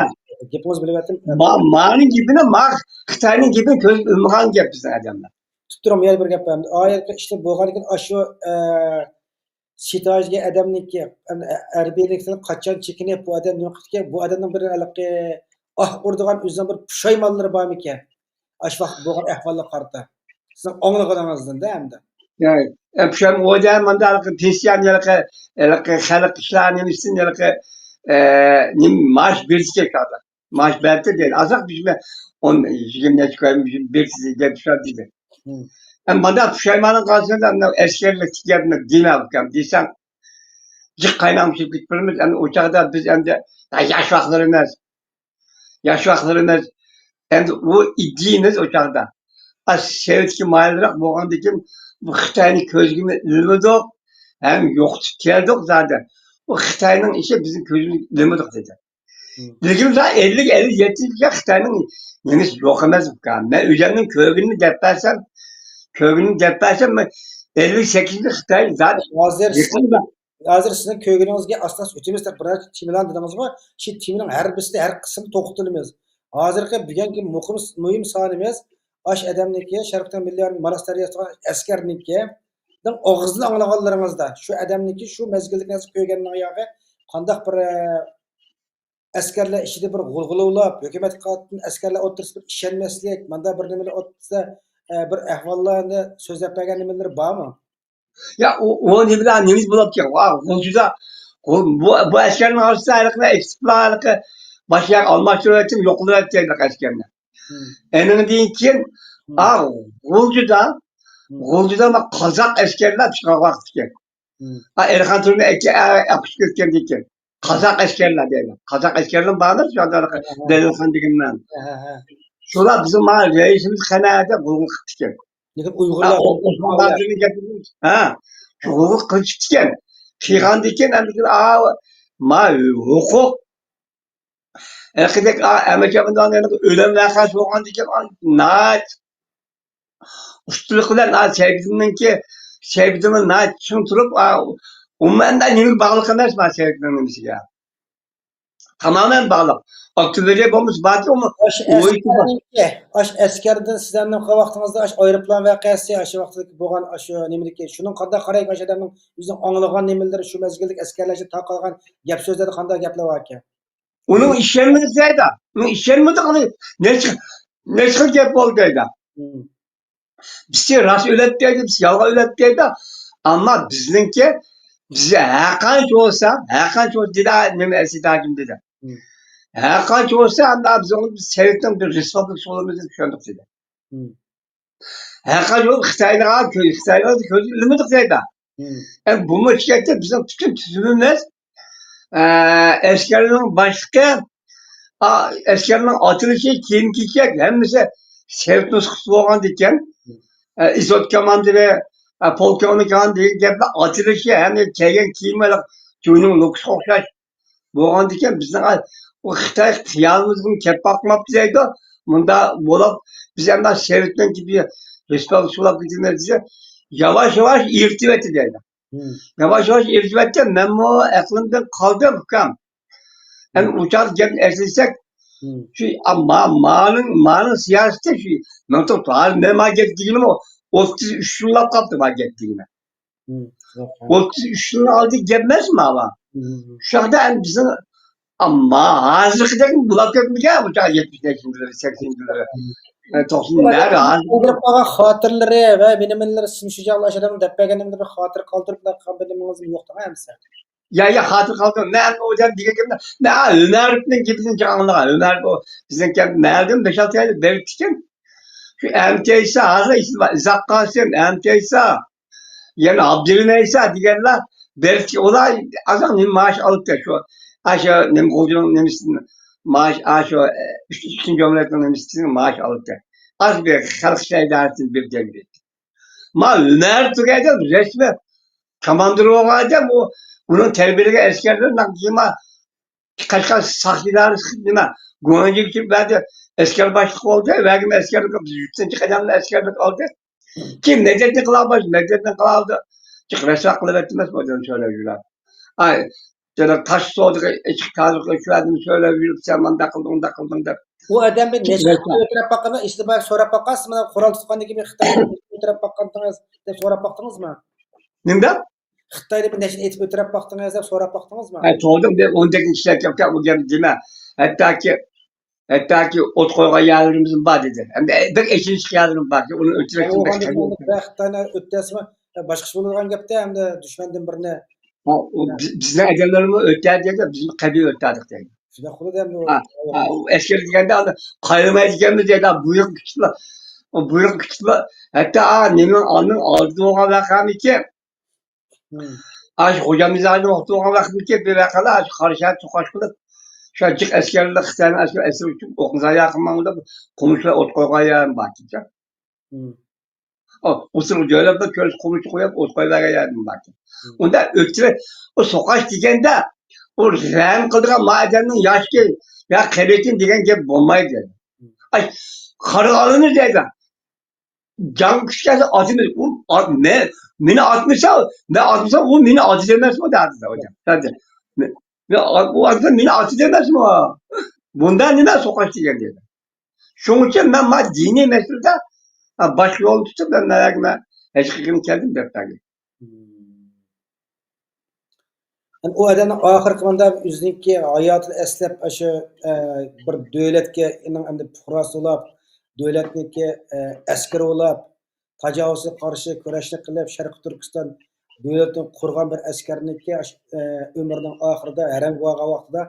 گېپىڭىزنى بۆلۈۋەتتىم. ما-، مانىڭ گېپىنى، ما، خىتاينىڭ گېپىنى كۆزگە ئىلمىغان گەپ بىزنىڭ ئادەملەر. تۇتۇپ تۇرۇڭ، يەنە بىر گەپ بار. ئا يەردە ئىشلار بولغاندىن كېيىن، ئاشۇ، ئە، سىتاژ دېگەن ئادەمنىڭكى، ئەمدى ھەربىيلىكتىن قاچان چېكىنىپ، بۇ ئادەم نېمە قىپتىكەن؟ بۇ ئادەمنىڭ بىر ھېلىقى ئاھ ئۇرىدىغان ئۆزىنىڭ بىر پۇشايمانلىرى بارمىكەن؟ ئاشۇ ۋاقىت بولغان ئەھۋاللارغا قارىتا. سىزنىڭ ئاڭلىغىنىڭىزدىن-دە ئەمدى. يا، ئە، پۇشايمان ئۇ دە ماندا ھېلىقى پېنسىيەنى ھېلىقى، ھېلىقى خەلق ئىشلار نېمىسىدىن ھېلىقى، ئە، نېمە مائاش بېرىدىكەن شۇ ئادەم. مائاش بەردى دېدى. ئازراق بىزمۇ ئون، يىگىرمە نەچچە كوي بېرىسىز دەپ سورىدى دېدى. مم. ئەمما مانا پۇشايماننىڭ قالسىندا مانا ئەسكەرلىك گەپنى دېمە ئۇكام دېسەڭ، جىق قايناق چۈشۈپ كېتىپ بېرىمىز. ئەمدى ئۇ چاغدا بىز ئەمدى ياش ۋاقىتلىرىمىز، ياش ۋاقىتلىرىمىز، ئەمدى ئۇ ئىدىيىمىز ئۇ چاغدا. ئا، سوۋېتكە مايىلراق بولغاندىكىن بۇ خىتاينى كۆزگىمۇ ئىلمىدۇق، ھەم يوقىتىپ كەلدۇق زادى. ئۇ خىتاينىڭ ئىشى بىزنىڭ كۆزىمىزگە ئىلمىدۇق دېدى. مم. لېكىن زادى ئەللىك، ئەللىك يەتتىنچى يىلدا خىتاينىڭ نېمىسى يوق ئەمەس ئۇكام. مەن ئۆزۈمنىڭ كۆرگىنىنى دەپ بەرسەم، كۆرگىنىنى دەپ بەرسەم، مەن ئەللىك سەككىزىنچى خىتاي زادى ھازىر يېقىندا. ھازىر سىزنىڭ كۆرگىنىڭىزگە ئاستا-ئاستا ئۆتىمىز، بىر نەچچە تېمىلارنى دېدىڭىزغۇ، شۇ تېمىنىڭ ھەر بىرسىدە ھەر قىسىمدا توختىلىمىز. ھازىرقى بۈگۈنكى مۇقىم، مۇھىم سانىمىز ئاشۇ ئادەمنىڭكى، شەرقىي مىللىي ئارمىيە ماناس دەرياسىغا ئەسكەرنىڭكى، ئاغزىدىن ئاڭلىغانلىرىڭىزدا، شۇ ئادەمنىڭكى شۇ مەزگىلدىكى نەرسە كۆرگەننىڭ ياغى قانداق بىر، ئە، ئەسكەرلەر ئىچىدە بىر غۇلغۇلا بولۇپ، ھۆكۈمەتكە قارىتىپ ئەسكەرلەر ئوتتۇرىسىدا بىر ئىشەنمەسلىك، مانداق بىر نېمىلەر ئوتتۇرىسىدا، ئە، بىر ئەھۋاللارنى سۆزلەپ بەرگەن نېمىلىرى بارمۇ؟ يا، ئۇ، ئۇ نېمىلەر، نېمىز بولۇپتىكەن؟ ۋا، غۇلجىدا، غۇل-، بۇ، بۇ ئەسكەرنىڭ ئارىسىدا ھېلىقى ئېكىپلار ھېلىقى باشقا يەرگە ئالماشتۇرۇۋەتكەن، يوقىلىۋەتكەن ھېلىقى ئەسكەرنى. مم. ئېنىڭدىن كېيىن، مم. ئا، غۇلجىدا، مم. غۇلجىدا ما قازاق ئەسكەرلەر چىققان ۋاقىت ئىكەن. مم. ئا، ئېلىخان تۇرنى ئەكە-، ئە-، ئەپكۈچۈپ كەتكەندىن كېيىن. قازاق ئەسكەرلەر دەيدۇ. قازاق ئەسكەرلەر بارمىز، شۇ ھە، ھە. دەلىلخان دېگەنلەر. ھە، ھە، ھە. شۇلار بىزنىڭ ما رەئىسىمىز قەنە دەپ غۇلغۇل قىپتىكەن. لېكىن ھە، ئۇيغۇرلار ئۇ، ئۇيغۇرلار. ھە، شۇ غۇلغۇل قىلىپ چىقتىكەن. قىلغاندىن كېيىن ئەمدى، ئا، ما ھوقۇق ھەقىدەك، ئا، ئەمەكەمدان ئۆلۈم ۋەقەسى بولغاندىن كېيىن، ئا، ناھايىتى ئۇستىلىق بىلەن، ئا، سەيپىدىننىڭكى، سەيپىدىننى ناھايىتى چىڭ تۇرۇپ، ئا، ئومۇمەن نېمىگە باغلىق ئەمەس، ما سەيپىدىننىڭ نېمىسىگە. تامامەن باغلىق. ئارتىلېرىيە بومبىسى باركى، ئۇمۇ ئاشۇ ئەسكەردىن، ئاشۇ ئەسكەردىن سىزلەرنىڭ ۋاقتىڭىزدا ئاشۇ ئايروپىلان ۋەقەسى، ئاشۇ ۋاقىتتىكى بولغان ئاشۇ نېمىدىكى، شۇنىڭ قانداق قارايدىكەن ئاشۇ ئادەمنىڭ ئۆزىنىڭ ئاڭلىغان نېمىلىرى، شۇ مەزگىلدىكى ئەسكەرلەرچە تارقالغان گەپ سۆزلەردە قانداق گەپلەر باركەن؟ ئۇنىڭ ئىشەنمىدۇق دەيدۇ. ئۇنىڭ ئىشەنمىدۇق، نەچچە، نەچچە خىل گەپ بولدى دەيدۇ. مم. بىزچە راست ئۆلەتتى دەيدۇ، بىزچە يالغان ئۆلەتتى دەيدۇ. ئەمما بىزنىڭكى، بىز ھەرقانچە بولسا، ھەرقانچە بولسا دېدى، نېمە ئەسلىدە ھاجىم دېدى. مم. ھەرقانچە بولسا، ئەمما بىز ئۇنى بىز سوۋېتنىڭ بىر رېسپۇبلىكىسى بولىمىز دەپ چۈشەندۇق دېدى. مم. ھەرقانچە بولسا خىتاينىڭ، خىتاينىڭ كۆزى ئىلمىدۇق دەيدۇ. مم. ئە، بۇمۇ چۈشەندى، بىزنىڭ پۈتۈن تۈزۈمىمىز، ئە، ئەسكەرنىڭ باشلىقى، ئا، ئەسكەرنىڭ ئاتىلىشى، كىيىم-كېچەك، ھەممىسى سوۋېت نۇسخىسى بولغاندىكىن، مم. ئە، ئىزوت كاماندىرى، ئە، پولكوۋنىك دېگەن گەپلەر ئاتىلىشى، ھەمدە كىيگەن كىيىمى جۇينىڭ لوكىسىغا ئوخشاش. بولغاندىكىن بىزنىڭ ئۇ خىتاي خىيالىمىزغىمۇ كەپ باقماپتۇ دەيدۇ. مۇنداق بولۇپ، بىز ئەمما سوۋېتنىڭ كىبى رېسپۇبلىكا بولۇپ كېتىمىز دېسە، ياۋاش-ياۋاش ئېرىتىۋەتتى دەيدۇ. ياۋاش-ياۋاش ئېرىتىۋەتتى، مەنمۇ ئەقلىمدىن قالدىم، ئۇكام. ئەمدى ئۇ چاغدا گەپنى ئەسلىسەك، شۇ، ئا، ما-، مانىڭ، مانىڭ سىياسىتى شۇ، مەن توختاپ، ھازىر مەن ما گەپ دېگىنىمۇ ئوتتۇز ئۈچ يىللاپ قاپتۇ ما گەپ دېگىنىم. ئوتتۇز ئۈچ يىلنىڭ ئالدىدىكى گەپ ئەمەسمۇ ئاۋا؟ شۇ چاغدا ئەمدى بىزنىڭ، ئا، ما-، ھازىرقىدەك بولاپ كەتمىگەن، ئۇ چاغ يەتمىش نەچچىنچى يىللىرى، سەكسىنىنچى يىللىرى، ئە، توقسان نەدە ھازىر؟ قالدۇرۇپ قالغان خاتىرىلىرى ۋە نېمە نېمىلىرى، سىم شۇ چاغ ئاشۇ ئادەمنىڭ دەپ بەرگەن نېمىلىرى خاتىرە قالدۇرۇپ قالغان بىر نېمىڭىزمۇ يوق دەڭ ئەمىسە؟ يا، يا، خاتىرە قالدۇرۇپ، مەن ئۇ دەپ دېگەن گەپنى، مەن ئۆمەرنىڭ گېپىدىن چىقارغانلىغان، ئۆمەر بۇ بىزنىڭ كەنت مەھەللىدىن بەش-ئالتە يەرلىك بېرىپتىكەن. شۇ ئەمتى ئەيسا، ھازىر ئىسمى بار، ئىزاق قاسىم، ئەمتى ئەيسا، يەنە ئابدۇرېھىم ئەيسا دېگەنلەر بېرىپتىكەن. ئۇلار ئازراق نېمە مائاش ئالىدىكەن، شۇ، ئاشۇ نېمە، غۇلجىنىڭ نېمىسىدىن مائاش، ئاشۇ، ئىككىنچى جۇمھۇرىيەتنىڭ نېمىسىدىن مائاش ئالىدىكەن. ئاز بىر خەلق ئىشلەيدىغان بىر دەۋر. ما ئۆمەر تۇرغان ئادەم رەسمىي كاماندىر بولغان ئادەم، ئۇ، ئۇنىڭ تەربىيەلىگەن ئەسكەرلىرى نەق كېيىن قەشقەر ساقچى ئىدارىسى نېمە، گۇاڭجىگە كىرىپ بەردى، ئەسكەر باشلىقى بولدى، ۋەگىم ئەسكەرلىك، يۈز يەتتىنچى قەدەملىك ئەسكەرلىك ئالدى. كېيىن مەدەتنى قىلالماس، مەدەتنى قىلالدى. جىق رەسۋا قىلىۋەتتىمەس بۇ ئادەم سۆلەۋ يۈرۈپ. ئاي، جانا تاش سودىغا ئېچىق تازىغا شۇ ئادەم سۆلەۋ يۈرۈپ، سەن مانداق قىلدىڭ، ئۇنداق قىلدىڭ دەپ. ئۇ ئادەم بىر نەچچە ئۆتۈرەپ باققاندا، ئىشتا بار سوراپ باققانسىز، مانا قورال تۇتقاندىن كېيىن خىتاي ئۆتۈرەپ باققانتىڭىز دەپ سوراپ باقتىڭىزمۇ؟ نېمە دەپ؟ خىتايدا بىر نەچچە ئېتىپ ئۆتۈرەپ باقتىڭىز دەپ سوراپ باقتىڭىزمۇ؟ ھە، سوردۇم، بىر ئون تەكلىپ ئىشلەپ كەپكەن، ئۇ گەپنى دېمە. ھەتتاكى، ھەتتاكى ئوت قويغان يەرلىرىمىز بار دېدى. ئەمدى بىر ئېچىنىشلىق يەرلىرىم باركى، ئۇنى ئۆلتۈرۈشنى بەك قىيىن. خىتاينى ئۆتتەسمۇ، باشقىچە بولىدىغان گەپتە، ئەمدى دۈشمەندىن بىرنى. ھە، ئۇ بىز-، بىزنىڭ ئادەملىرىمۇ ئۆتەر دېگەن، بىزمۇ قەبىلە ئۆتەردۇق دەيدۇ. شۇنداق قىلىدۇ ئەمدى ئۇ. ھە، ھە، ئۇ ئەسكەر دېگەندە ئاندىن قايرىمايدىكەنمىز دەيدۇ، بۇيرۇق كۈتۈپلا، ئۇ بۇيرۇق كۈتۈپلا، ھەتتا، ئا، نېمىنىڭ ئالدىنىڭ ئالدىدا بولغان ۋەقەمىكىن. ئاشۇ خوجامنىزارنىڭ ۋاقتى بولغان ۋاقىتتىكى بىر ۋەقەلەر، ئاشۇ قارا شەھەر توقاش قىلىپ، شۇ جىق ئەسكەرلەر، خىتاينىڭ ئەسكەر، ئەسكەر ئۈچۈن ئوقنى زايە قىلماڭ دەپ، قومۇشلار ئوت قويغان يەرمۇ باركەن. ئۇ، ئۇسسۇل جۆلەپلا كۆرسە قومۇشنى قويۇپ، ئوت قويۇۋەرگەن يەردىن باركەن. ئۇندا ئۆتكىلى، ئۇ سوقاش دېگەندە، ئۇ رەھىم قىلىدىغان ما ئادەمنىڭ ياشكى يا قېرىكىن دېگەن گەپ بولمايدۇ. ئاي، قارىغانلىرىمىز دەيدۇ. جان كۈچ كەلسە ئاتىمىز، ئۇ، ئا-، مەن، مېنى ئاتمىسا، مەن ئاتمىسام، ئۇ مېنى ئاتىدۇ ئەمەسمۇ دەدى، ھوجام. دەدى. مە-، مە-، ئۇ ئاتمىسا، مېنى ئاتىدۇ ئەمەسمۇ؟ بۇندا نېمە سوقاش دېگەن دېدى. شۇنىڭ ئۈچۈن مەن ما دىنىي مەسىلىدە، ئا، باشقا يولنى تۇتۇپ، مەن مەن ھەج قىلغىلى كەلدىم دەپ بەرگەن. ئۇ ئادەمنىڭ ئاخىرقى مۇنداق ئۆزىنىڭكى ھاياتىنى ئەسلەپ، ئاشۇ، ئە، بىر دۆلەتكە ئېنىڭ ئەمدى پۇقراسى بولاپ، دۆلەتنىڭكى، ئە، ئەسكىرى بولاپ، تاجاۋۇزغا قارشى كۈرەشنى قىلىپ، شەرقىي تۈركىستان دۆلىتىنى قۇرغان بىر ئەسكەرنىڭكى، ئاشۇ، ئە، ئۆمرىنىڭ ئاخىرىدا، ھەرەمگە بارغان ۋاقتىدا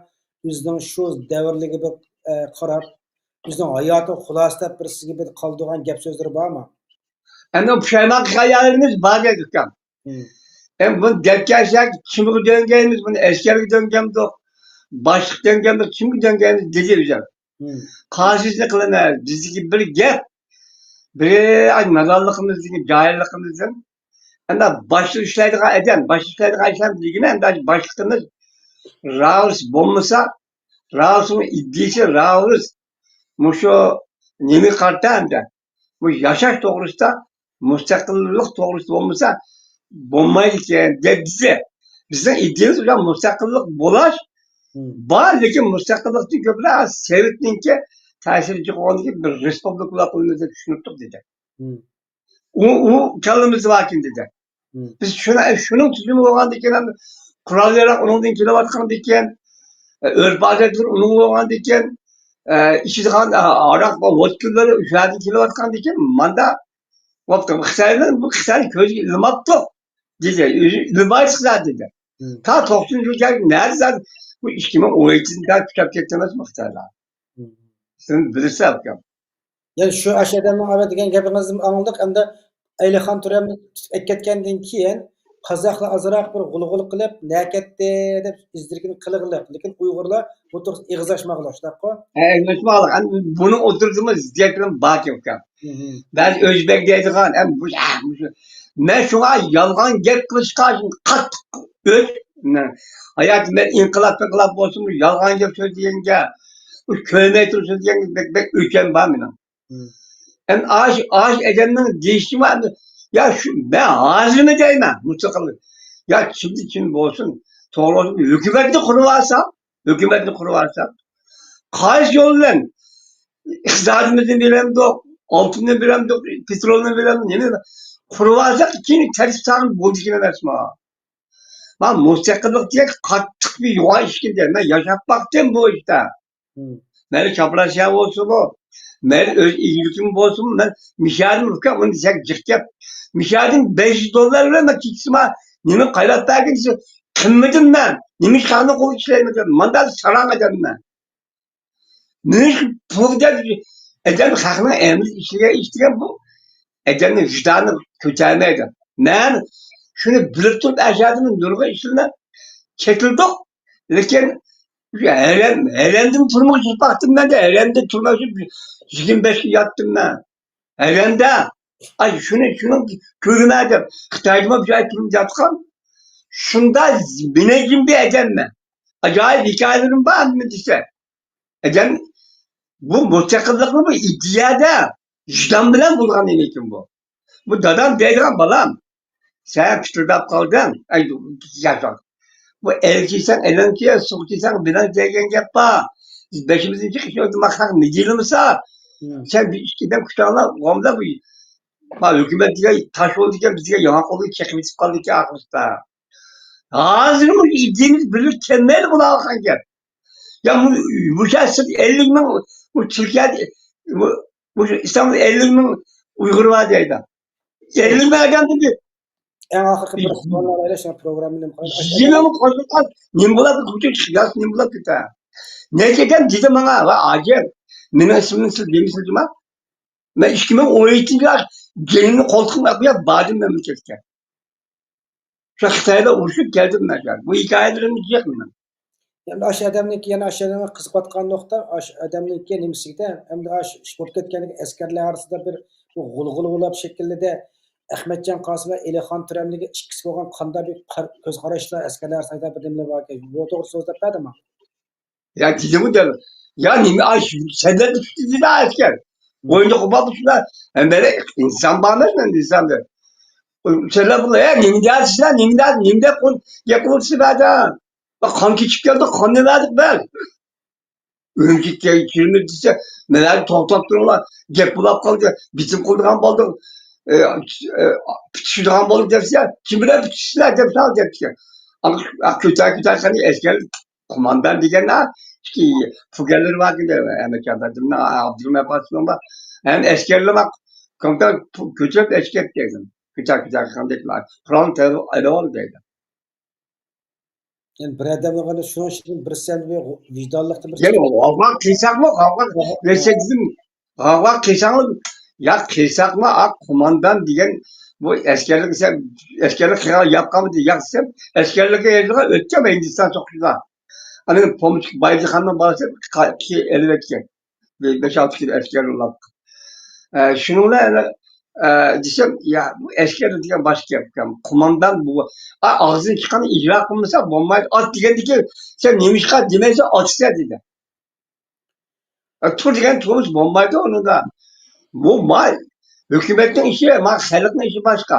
ئۆزىنىڭ شۇ دەۋرلىكىگە بىر، ئە، قاراپ، ئۆزىنىڭ ھاياتىنى خۇلاسىلەپ بىر سىزگە بىر قالدۇرغان گەپ سۆزلىرى بارمۇ؟ ئەمدى پۇشايمان قىلغان يەرلىرىمىز بار دەيدۇ ئۇكام. ئەمدى بۇنى دەپ كەلسەك، كىمگە دۆڭگەيمىز، بۇنى ئەسكەرگە دۆڭگەمدۇق، باشلىققا دۆڭگەمدۇق، كىمگە دۆڭگەيمىز دېدى ئۆزى. قازىسىنى قىلىمەن، بىزدىكى بىر گەپ، بىر ئاي نادانلىقىمىزدىن، جاھىللىقىمىزدىن. ئەمدى باشتا ئىشلەيدىغان ئادەم، باشتا ئىشلەيدىغان ئىشلار دېگىنى ئەمدى باشلىقىمىز راۋۇس بولمىسا، راۋۇسنىڭ ئىدىيىسى، راۋۇس مۇشۇ نېمىگە قارىتا ئەمدى؟ بۇ ياشاش توغرىسىدا، مۇستەقىللىق توغرىسىدا بولمىسا بولمايدىكەن دەپ بىزنى، بىزنىڭ ئىدىيىمىز بىلەن مۇستەقىللىق بولاش بار، لېكىن مۇستەقىللىقتىن كۆپرەك سوۋېتنىڭكى تەسىرى جىق بولغاندىكىن بىر رېسپۇبلىكىلار قىلىمىز دەپ چۈشىنىپ تۇق دېدى. ئۇ، ئۇ كاللىمىزدا باركەن دېدى. بىز شۇنى، شۇنىڭ تۈزۈمى بولغاندىكىن، قورال ياراغ ئۇنىڭدىن كېلىۋاتقاندىكىن، ئۆرپ ئادەتلىرى ئۇنىڭ بولغاندىكىن، ئىچىدىغان ھاراق ۋە ۋودكىلىرى شۇ يەردىن كېلىۋاتقاندىكىن، ماندا بوپتۇ. خىتاينىڭ، بۇ خىتاينىڭ كۆزىگە ئىلماپتۇ دېدى. ئۆزى ئىلمايسىز دېدى. تا توقسىنىنچى يىل كەلگۈچە نەدە زادى بۇ ئىككى مىڭ ئون يەتتىدىن تارتىپ كۈچەپ كەتتى ئەمەسمۇ خىتايلار؟ سىز بىلىسىز ئۇكام. يەنى شۇ ئاشۇ ئادەمنىڭ ئەۋەت دېگەن گېپىڭىزنى ئاڭلىدۇق. ئەمدى ئەلىخان تۆرەمنى تۇتۇپ ئەكەتكەندىن كېيىن، قازاقلار ئازراق بىر غۇلغۇلا قىلىپ، نەكەتتى دەپ ئىزدىركىنى قىلغىلىق. لېكىن ئۇيغۇرلار بۇ توغرىسىدا ئېغىز ئاچمىغان، شۇنداققۇ؟ ئە، ئېغىز ئاچمىغان. ئەمدى بۇنىڭ ئوتتۇرىسىمۇ زىددىيەتلىرىم باركەن ئۇكام. بەزى ئۆزبەك دەيدىغان، ئەمدى بۇ، ئە، مۇشۇ. مەن شۇڭا يالغان گەپ قىلىشقا قاتتىق ئۆچ-، مەن ھاياتىم، مەن ئىنقىلاب، ئىنقىلاب بولسىمۇ، يالغان گەپ سۆزلىگەنگە، كۆرمەي تۇرۇپ سۆزلىگەنگە بەك، بەك ئۆچەم بار مېنىڭ. مم. ئەمدى ئاش، ئاش ئادەمنىڭ دېيىشىمۇ، يا شۇ، مەن ھازىرمۇ دەيمەن، مۇستەقىل. يا چىمدىن چىم بولسۇن، توغرا بولسۇن، ھۆكۈمەتنى قۇرۇۋالساق، ھۆكۈمەتنى قۇرۇۋالساق، قايسى يول بىلەن ئىقتىسادىمىزنى بېرەمدۇق، ئالتۇننى بېرەمدۇق، پېترولنى بېرەمدۇق، نېمە قۇرۇۋالساق، كېيىن تەرتىپ ساقلىنىپ بولىدىكەن ئەمەسمۇ؟ ما مۇستەقىللىق دېگەن قاتتىق بىر يوغان ئىش ئىكەن. مەن ياشاپ باقتىم بۇ ئىشتا. مم. مەيلى چاپلاشيا بولسۇنمۇ، مەيلى ئۆز ئىگىلىكىم بولسۇنمۇ، مەن مىشەدىن ئۇكام ئۇنى دېسەك جىق گەپ. مىشەدىن بەش يۈز دوللار بىلەن مەن كېچىسىما نېمە قايلاپ بەرگىن دېسە، قىلمىدىم مەن. نېمە ئىش خەقنىڭ قولىغا ئىشلەيمەن؟ مانداق ساراڭ ئادەممەن. نېمە ئىش پۇل دەپ ئادەم خەقنىڭ ئەمدى ئىشلىگەن ئىش دېگەن بۇ ئادەمنىڭ ۋىجدانى كۆتەرمەيدۇ. مەن شۇنى بىلىپ تۇرۇپ ئەشەدىن نۇرغۇن ئىشلىرىنى چېتىلدۇق. لېكىن ھەرەم، ھەرەمدىن تۇرمۇش چىقىپ باقتىم مەن دە، ھەرەمدە تۇرمۇش يىگىرمە بەش يىل ياتتىم مەن. ھەرەمدە. ئاي، شۇنى، شۇنىڭ كۆرۈمە دەپ، خىتايدىمۇ بىر ئاي تۇرۇپ ياتقان. شۇنداق مىنەجىم بىر ئادەممەن. ئاجايىپ ھېكايىلىرىم بار نېمە دېسە. ئادەم، بۇ مۇستەقىللىقنى بۇ ئىدىيەدە ۋىجدان بىلەن بولغان ئىكەن بۇ. بۇ دادام دەيدىغان، بالام، سەن پىتىلداپ قالدىڭ. ئەي، ياشا. بۇ ئەل كىيسەڭ ئەلەڭ كىيە، سۇغا كىيسەڭ بىلەڭ دېگەن گەپ بار. بىز بېشىمىزدىن چىقىش يولدا ماقساق مىدىرلىمىسا، مم. سەن بىر ئىككى دەم كۈتەڭلار، غومدا بۇ. ما ھۆكۈمەت دېگەن تاش بولدىكەن، بىزگە ياڭاق قولدىن چېقىۋېتىپ قالدىكەن ئاخىرسىدا. ھازىرمۇ ئىدىيىمىز بىرلىك كەلمەيلا بولۇۋاتقان گەپ. يا، مۇ-، مۇشۇ سىز ئەللىك مىڭ، بۇ تۈركىيەدە، بۇ، مۇشۇ ئىستانبۇلدا ئەللىك مىڭ ئۇيغۇر بار دەيدۇ. ئەللىك مىڭ ئادەمدىن بىر ئەڭ ئاخىرقى بىر سوئالنى ئالايلى، شۇ پروگراممىنى نېمە قىلايلى. يىلىمۇ قوشۇلغان، نېمە بولۇپ كېتىدۇ، ياز نېمە بولۇپ كېتە؟ نەچچە ئادەم دېدى ماڭا، ۋاي ئاجىم، مېنىڭ ئىسمىمنى سىز دېمىسىز جۇما. مەن ئىككى مىڭ ئون يەتتىنچى يىلى گېلىمنى قولتۇقۇمغا قويۇپ باردىم مەملىكەتكە. شۇ خىتايلار ئۇرۇشۇپ كەلدىم مەن شۇ يەرگە. بۇ ھېكايىلىرىمنى جىق مېنىڭ. ئەمدى ئاشۇ ئادەمنىڭكى، يەنە ئاشۇ ئادەمگە قىزىقىۋاتقان نۇقتا، ئاشۇ ئادەمنىڭكى نېمىسىدە، ئەمدى ئاشۇ ئىش بولۇپ كەتكەندىكى ئەسكەرلەر ئارىسىدا بىر، بىر غۇلغۇلا بولۇپ شەكىللىدى. ئەخمەتجان قاسىم ۋە ئېلىخان تۈرەملىكى ئىككىسى بولغان قانداق بىر قار-، كۆز قاراشلار ئەسكەرلەر ئارىسىدا بىر نېمىلەر باركەن، بۇ توغرىسىدا سۆزلەپ بەردىمۇ؟ يا دېدىمۇ دەل. يا نېمە، ئاي، سەنلەر دېدى ئەسكەر. بوينى قوپاپ شۇنداق، ھەممە ئىنسان بارمىز مەن ئىنساندا. سەنلەر بۇلار، ھە، نېمە دەيسىلەر، نېمە دەپ، نېمە دەپ گەپ قىلىسىلەر بەردە؟ قان كېچىپ كەلدى، قاننى بەردۇق بىز. ئۈرۈمچىگە كىرىمىز دېسە، مەن ھەر توختاپ تۇرۇڭلار، گەپ بولاپ قالدى، بېتىم قىلىدىغان بولدۇق، ئە، ئە، پۈتۈشىدىغان بولدۇق دەپسە، كىم بىلەن پۈتۈشىسىلەر دەپ سال دەپتىكەن. كۆتەر، كۆتەر قېنى ئەسكەر قوماندان دېگەن، ئىككى پۇگەرلىرى بار ئىدى، ئەمەت ئابدۇرېھىم ئاپاسىنىڭ بار. ھەم ئەسكەرلەر بار، كوماندان كۆتۈرۈپ ئەسكەر دەيدۇ. كۆتەر، كۆتەر قېنى دەيدۇ. قورالنى تەييار ئەلىۋال دەيدۇ. يەنى بىر ئادەمنىڭ ئەنە شۇنىڭ ئىچىدىن بىرسى ئەمدى بىر ۋىجدانلىقتا بىر يەنى غەۋغا قىلساقمۇ، غەۋغا قىلساقمۇ، يا قىلساقمۇ، ئا، قوماندان دېگەن بۇ ئەسكەرلىك، ئەسكەرلىك قىلغان ياپقانمىدى، ياق دېسەم، ئەسكەرلىككە يېزىلغان ئۆتكەن ھىندىستان سوقۇشىدا. ئانا پومېشچىك بايجىخاننىڭ بالىسى قا-، كى-، ئېلىۋەتكەن. بىر بەش-ئالتە كىلو ئەسكەر ئۇلاپ. ئە، شۇنىڭ بىلەن، ئە، دېسەم، يا، بۇ ئەسكەر دېگەن باشقا گەپ ئىكەن. قوماندان بۇ، ئا، ئاغزىدىن چىققاننى ئىجرا قىلمىسا بولمايدۇ. ئات دېگەندىكى، سەن نېمىشقا دېمەيسەن، ئاتىسەن دېدى. ئە، تۇر دېگەن تۇرمۇش بولمايدۇ ئۇنىڭدا. بۇ ما-، ھۆكۈمەتنىڭ ئىشى، ما خەلقنىڭ ئىشى باشقا.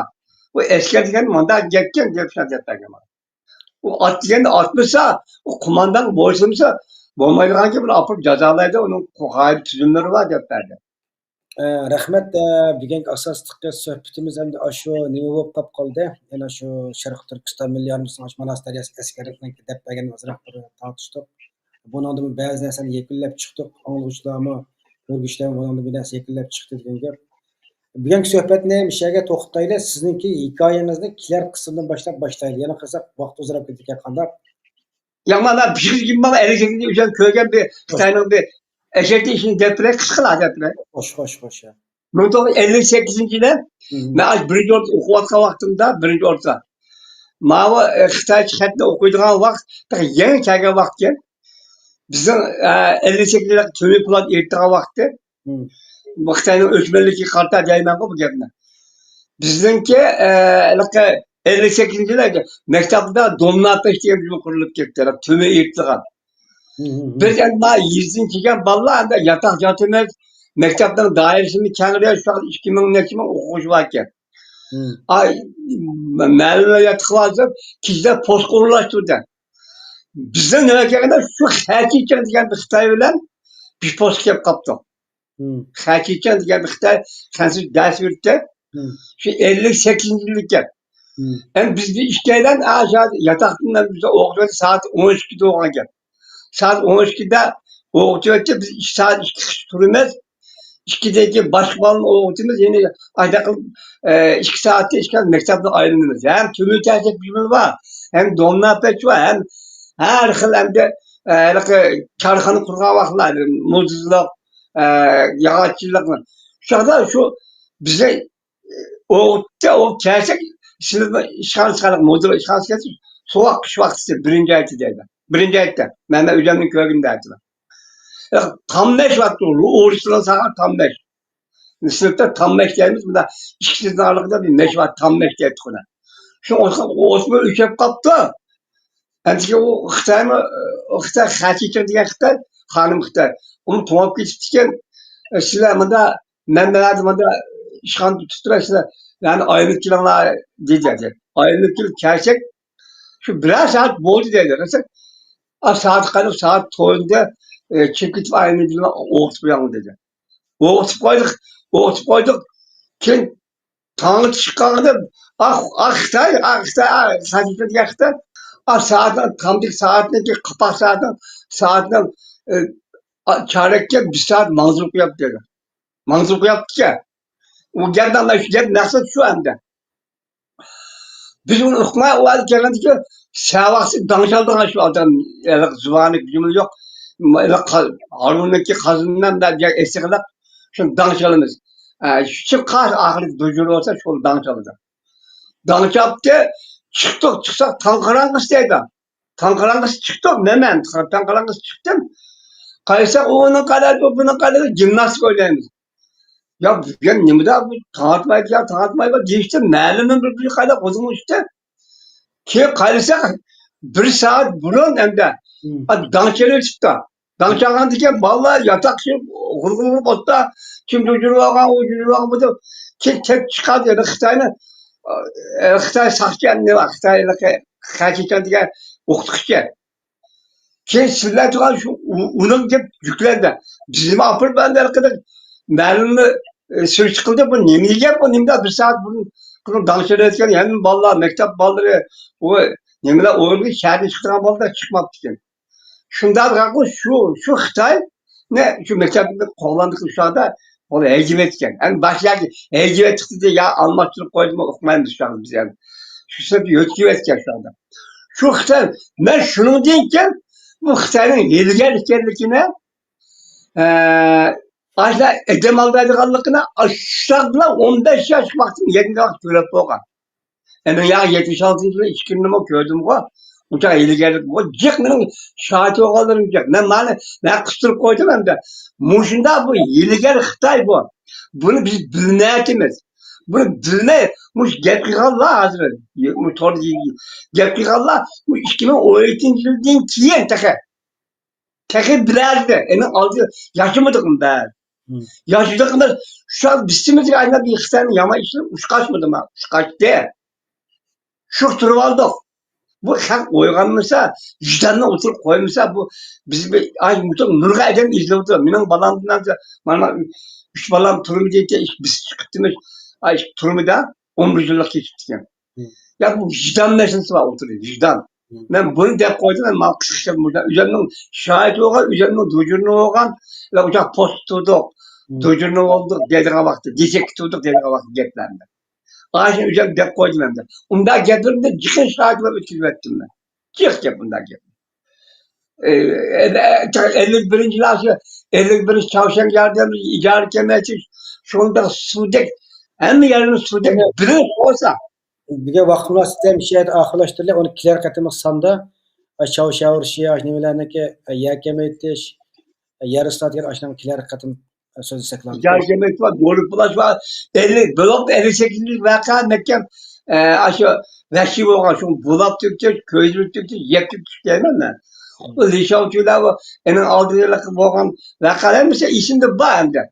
بۇ ئەسكەر دېگەن مانداق گەپكەن دەپ شۇنداق دەپ بەرگەن. ئۇ ئات دېگەندە ئاتمىسا، ئۇ قوماندان بويسۇنمىسا بولمايدىغان گەپ، ئۇنى ئاپىرىپ جازالايدۇ، ئۇنىڭ قائىدە تۈزۈملىرى بار دەپ بەردى. ئە، رەھمەت. ئە، بۈگۈنكى ئاساسلىق سۆھبىتىمىز ئەمدى ئاشۇ نېمە بولۇپ قاپ قالدى؟ يەنە شۇ شەرقىي تۈركىستان مىللىي ئارمىيىسىنىڭ ئاشۇ ماناس دەرياسى ئەسكەرلىكىنىڭكى دەپ بەرگەن ئازراق بىر تارتىشتۇق. بۇنىڭدىمۇ بەزى نەرسىلەرنى يەكۈنلەپ چىقتۇق. ئاڭلىغۇچىلارمۇ، كۆرگۈچىلەرمۇ بۇنىڭدىن بىر نەرسە يەكۈنلەپ چىقتى دېگەن گەپ. بۈگۈنكى سۆھبەتنى مۇشۇ يەرگە توختىتايلى. سىزنىڭكى ھېكايىڭىزنى كېلەر قىسىمدىن باشلاپ باشلايلى. يەنە قىلساق ۋاقىت ئۇزىراپ كېتىدىكەن قانداق؟ يامان، مەن بىر يىل مانا ئەللىك سەككىزىنچى يىلى كۆرگەن بىر خىتاينىڭ بىر ئەشەددىي ئىشىنى دەپ بېرەي، قىسقىلا دەپ بېرەي. خوش، خوش، خوش. مىڭ توققۇز يۈز ئەللىك سەككىزىنچى يىلى مەن ئاشۇ بىرىنچى ئورتا ئوقۇۋاتقان ۋاقتىمدا، بىرىنچى ئورتا، ماۋۇ، ئە، خىتايچە خەتنى ئوقۇيدىغان ۋاقىت، تېخى يېڭى كەلگەن ۋاقىتكەن. بىزنىڭ، ئە، ئەللىك سەككىز يىللىق تۆمۈر پولات ئېرىتىدىغان ۋاقتى. بۇ خىتاينىڭ ئۆچمەنلىكىگە قارىتا دەيمەنغۇ بۇ گەپنى. بىزنىڭكى، ئە، ھېلىقى ئەللىك سەككىزىنچى يىلى مەكتەپتە دومناپەش دېگەن بىر قۇرۇلۇپ كەتتى، تۈمى ئېيتىلغان. بىز ئەمما يېزىدىن كەلگەن بالىلار ئەمدى ياتاق ياتىمىز، مەكتەپنىڭ دائىرىسىمۇ كەڭرى، شۇ ئىككى مىڭ نەچچە مىڭ ئوقۇغۇچى باركەن. ئاي، مەلۇم ياتىقى ھازىر كىشىلەر پوستقا ئورۇنلاشتۇردى. بىزنىڭ نۆۋەت كەلگەندە شۇ خەچىچىڭ دېگەن بىر خىتاي بىلەن بىر پوستقا كېلىپ قاپتۇ. خەچىچىڭ دېگەن بىر خىتاي خەنزۇ دەرس بېرىپتۇ. شۇ ئەللىك سەككىزىنچى يىلىكەن. ئەمدى بىز بىر ئىككىيلەن ئاشۇ ياتاقتىن بىز ئوقۇتۇۋەتتى، سائەت ئون ئىككىدە بولغان گەپ. سائەت ئون ئىككىدە ئوقۇتۇۋەتتى، بىز ئىككى سائەت ئىككىگىچە تۇرىمىز. ئىككىدىن كېيىن باشقا بالىنى ئوقۇتىمىز، يەنە ئايدا قىلىپ، ئە، ئىككى سائەتتە ئىككى مەكتەپتىن ئايلىنىمىز. ھەم تۈمۈر چەكچەك بۇيۇمى بار، ھەم دومناپەچ بار، ھەم ھەر خىل ئەمدى، ئە، ھېلىقى كارخانا قۇرغان ۋاقىتلار، مۇزلۇق، ئە، ياغاچچىلىق. شۇ چاغدا شۇ بىزنى ئوقۇتتى، ئۇ كەلسەك، سىنىپنىڭ ئىشخانىسى قاراپ، مۇدىر ئىشخانىسى كەلسە، سوغۇق قىش ۋاقتىسى، بىرىنچى ھەپتە دەيدۇ. بىرىنچى ھەپتە. مەن، مەن ئۆزۈمنىڭ كۆرگىنىمدە ئېيتىمەن. تاممەش ۋاقتى، ئورۇسلارنىڭ سالغان تاممەش. سىنىپتا تاممەش دەيمىز، مۇندا ئىككىسىنىڭ ئارىلىقىدا بىر مەش بار، تاممەش دەيتتۇق ئۇنى. شۇ ئوسمان، ئوسمان ئۆچۈپ قاپتۇ. ئەمدىكى ئۇ خىتايمۇ، ئۇ خىتاي خەچىچىڭ دېگەن خىتاي، خانىم خىتاي. ئۇمۇ توڭلاپ كېتىپتىكەن. ئە، سىلەر مۇندا، مەن مۇندا ئىشخانىدا تۇتۇپ تۇرۇپ، سىلەر يەنە ئايلىنىپ كېلىڭلار دېدى. ئايلىنىپ كېلىپ كەلسەك، شۇ بىرەر سائەت بولدى دەيدۇ. دېسەك، ئا، سائەت قاراپ، سائەت توردە، ئە، چىقىپ كېتىپ ئايلىنىپ كېلىڭلار، ئوقۇتۇپ قويۇڭ دېدى. ئوقۇتۇپ قويدۇق، ئوقۇتۇپ قويدۇق. كېيىن تاڭ چىققاندا، ئاھ، ئاھ، خىتاي، ئاھ، خىتاي، ئاھ، خەجىپە دېگەن خىتاي. ئاھ، سائەتنىڭ، تامدىكى سائەتنىڭكى، قاپاق سائەتنىڭ، سائەتنىڭ، ئە، ئا، چارەككە بىر سائەت ماڭزىپ قويۇپتۇ دېدى. ماڭزىپ قويۇپتىكەن. ئۇ گەپنى ئاڭلاش، گەپ مەقسەت شۇ ئەمدى. بىز ئۇنى ئۇقماي، ئۇ ھالغا كەلگەندىكىن، سەۋاقسى داڭ چالىدىغان شۇ ئادەم، ھېلىقى زۇۋانى گۈجىمىز يوق. ھېلىقى قا-، ھارۇننىڭكى قازىنىنى مۇنداق ئېسىقلاپ، شۇنى داڭ چالىمىز. ئە، شۇ چىققاچ ئاخىرى دوجۇر بولسا، شۇ داڭ چالىدۇ. داڭ چاپتى، چىقتۇق، چىقساق تاڭ قاراڭغۇسى دەيدۇ. تاڭ قاراڭغۇسى چىقتۇق، نېمە؟ تاڭ قاراڭغۇسى چىقتىم. قايساق ئۇنىڭ قەلەبى، بۇنىڭ قەلەبى، گىمناستىكا ئوينايمىز. يا بۈگۈن نېمىدە بۇ تاڭ ئاتمايدۇ، يا تاڭ ئاتمايدۇ دېيىشتى، مەلۇم بىر، بىر قايدا قوزغىلىشتى. كېيىن قارىساق، بىر سائەت بۇرۇن ئەمدى، ئا، داڭ چېلىۋېتىپتۇ. داڭ چالغاندىكىن بالىلار ياتاق ئىچى غۇر-غۇر بولۇپتۇ. كىم جۇجۇرۇۋالغان، ئۇ جۇجۇرۇۋالغان بولۇپ. كېيىن كەپ چىقاردى، يەنە خىتاينى، ئە، خىتاي ساقچى نېمە، خىتاي خەچىچىڭ دېگەن ئوقۇتقۇچى. كېيىن سىلەر تۇرغان شۇ ئۇ-، ئۇنىڭ گەپ يۈكلەندى. بىزمۇ ئاپىرىپ بەردى ھېلىقىدەك مەلۇمنى، ئە، سۈرۈشتە قىلدى. بۇ نېمە دېگەن، بۇ نېمىدە بىر سائەت بۇرۇن، بۇرۇن داڭ چېلىۋەتكەن ھەممە بالىلار، مەكتەپ بالىلىرى، ئۇ نېمىلەر ئورۇنغا شەھەردىن چىقىدىغان بالىلار چىقماپتىكەن. شۇنداق شۇ، شۇ خىتاينى شۇ مەكتەپنى قوغلاندى شۇ چاغدا، ئۇنى ھەيدىۋەتكەن. ئەمدى باشقا يەرگە ھەيدىۋەتتى يا ئالماشتۇرۇپ قويدىمۇ ئۇقمايمىز شۇ چاغدا بىز ئەمدى. شۇ سەۋەبتىن يۆتكىۋەتكەن شۇ چاغدا. شۇ خىتاي، مەن شۇنىڭدىن كېيىن بۇ خىتاينىڭ ھىيلىگەر ئىكەنلىكىنى، ئە، ئاشۇنداق ئادەم ئالدايدىغانلىقىنى ئاشۇنداق بىلەن ئون بەش ياش ۋاقتىم يەتمىش ۋاقىت كۆرۈپ بولغان. ئەمدى يا يەتمىش ئالتىنچى يىلى ئىچكىرىنىمۇ كۆردۈمغۇ، ئۇنچە ھىيلىگەرلىك بۇ جىق، مېنىڭ شاھىت بولغانلىرىم جىق. مەن مانا، مەن قىستۇرۇپ قويدۇم ئەمدى. مۇشۇنداق بۇ ھىيلىگەر خىتاي بۇ. بۇنى بىز بىلمەيتىمىز. بۇنى بىلمەي، مۇشۇ گەپ قىلغانلار ھازىر، مۇ توردا گەپ قىلغانلار، بۇ ئىككى مىڭ ئون يەتتىنچى يىلدىن كېيىن تېخى. تېخى بىلەردە، ئېنىڭ ئالدى ياشىمىدۇق بىز. ياشىدۇق بىز. شۇ بىسىمىزگە ئايلاپ بىر خىتاينىڭ يامان ئىشلىرى ئۇچقاچمىدىما؟ ئۇچقاچتى. شۇ تۇرۇۋالدۇق. بۇ خەق ئويغانمىسا، ۋىجداننى ئوتتۇرىغا قويمىسا، بۇ بىز بىر، ئاي، مۇشۇ نۇرغا ئادەم ئىزدەۋاتىدۇ. مېنىڭ بالامدىن، مانا، ئۈچ بالام تۈرمىدە، بىز چىقىپتىمىز. ئاي، تۈرمىدە ئون بىر يىللىق كېتىپتىكەن. يا بۇ ۋىجدان مەسىلىسى بار ئوتتۇرىدا، ۋىجدان. مەن بۇنى دەپ قويدۇم، مەن ماڭا قىسقىچە مۇشۇنداق ئۆزۈمنىڭ شاھىتى بولغان، ئۆزۈمنىڭ دوجۇرنى بولغان، ۋە ئۇچاق پوستتا تۇردۇق، دوجۇرنى بولدۇق دەيدىغان ۋاقىتتا، دېسەككە تۇردۇق دەيدىغان ۋاقىتتا گەپلەرنى. ئاشۇنى ئۆزۈم دەپ قويدۇم ئەمدى. ئۇنداق گەپلىرىمدە جىقىن شاھىت بولۇپ ئۆتكۈزۈۋەتتىم مەن. جىق گەپ ئۇنداق گەپ. ئەللىك بىرىنچى يىلى، ئەللىك بىرىنچى چاۋشيەن ياردەملىك ئىجارە كېمەيتىش، شۇنداق سۇدەك، ھەممە يەرنى سۇدەك بىرىنچى بولسا. بۈگۈن ۋاقىت مۇناسىۋىتى بىلەن مۇشۇ يەردە ئاخىرلاشتۇرىلى. ئۇنى كېلەر قېتىملىق ساندا، ئە، چاۋشياۋ شيا، نېمىلەرنىڭكى، ئە، يەر كېمەيتىش، ئە، يەر ئىسلاھاتى دېگەن ئاشۇنىڭ كېلەر قېتىم، ئە، سۆزلىسەك بولامدۇ؟ يەر كېمەيتىش بار، دورا پۇلاش بار. ئەللىك، بولۇپتۇ، ئەللىك سەككىزىنچى ۋەقە مەھكەم، ئە، ئاشۇ ۋەھشىي بولغان، شۇ بۇلاپ تۈگىتىش، كۆيدۈرۈپ تۈگىتىش، يەپ تۈگىتىش دەيمەن مەن. بۇ لىشاۋچۇلار بۇ، ئېنىڭ ئالدىدا بولغان ۋەقەلەر ھەممىسى ئېسىمدە بار ئەمدى.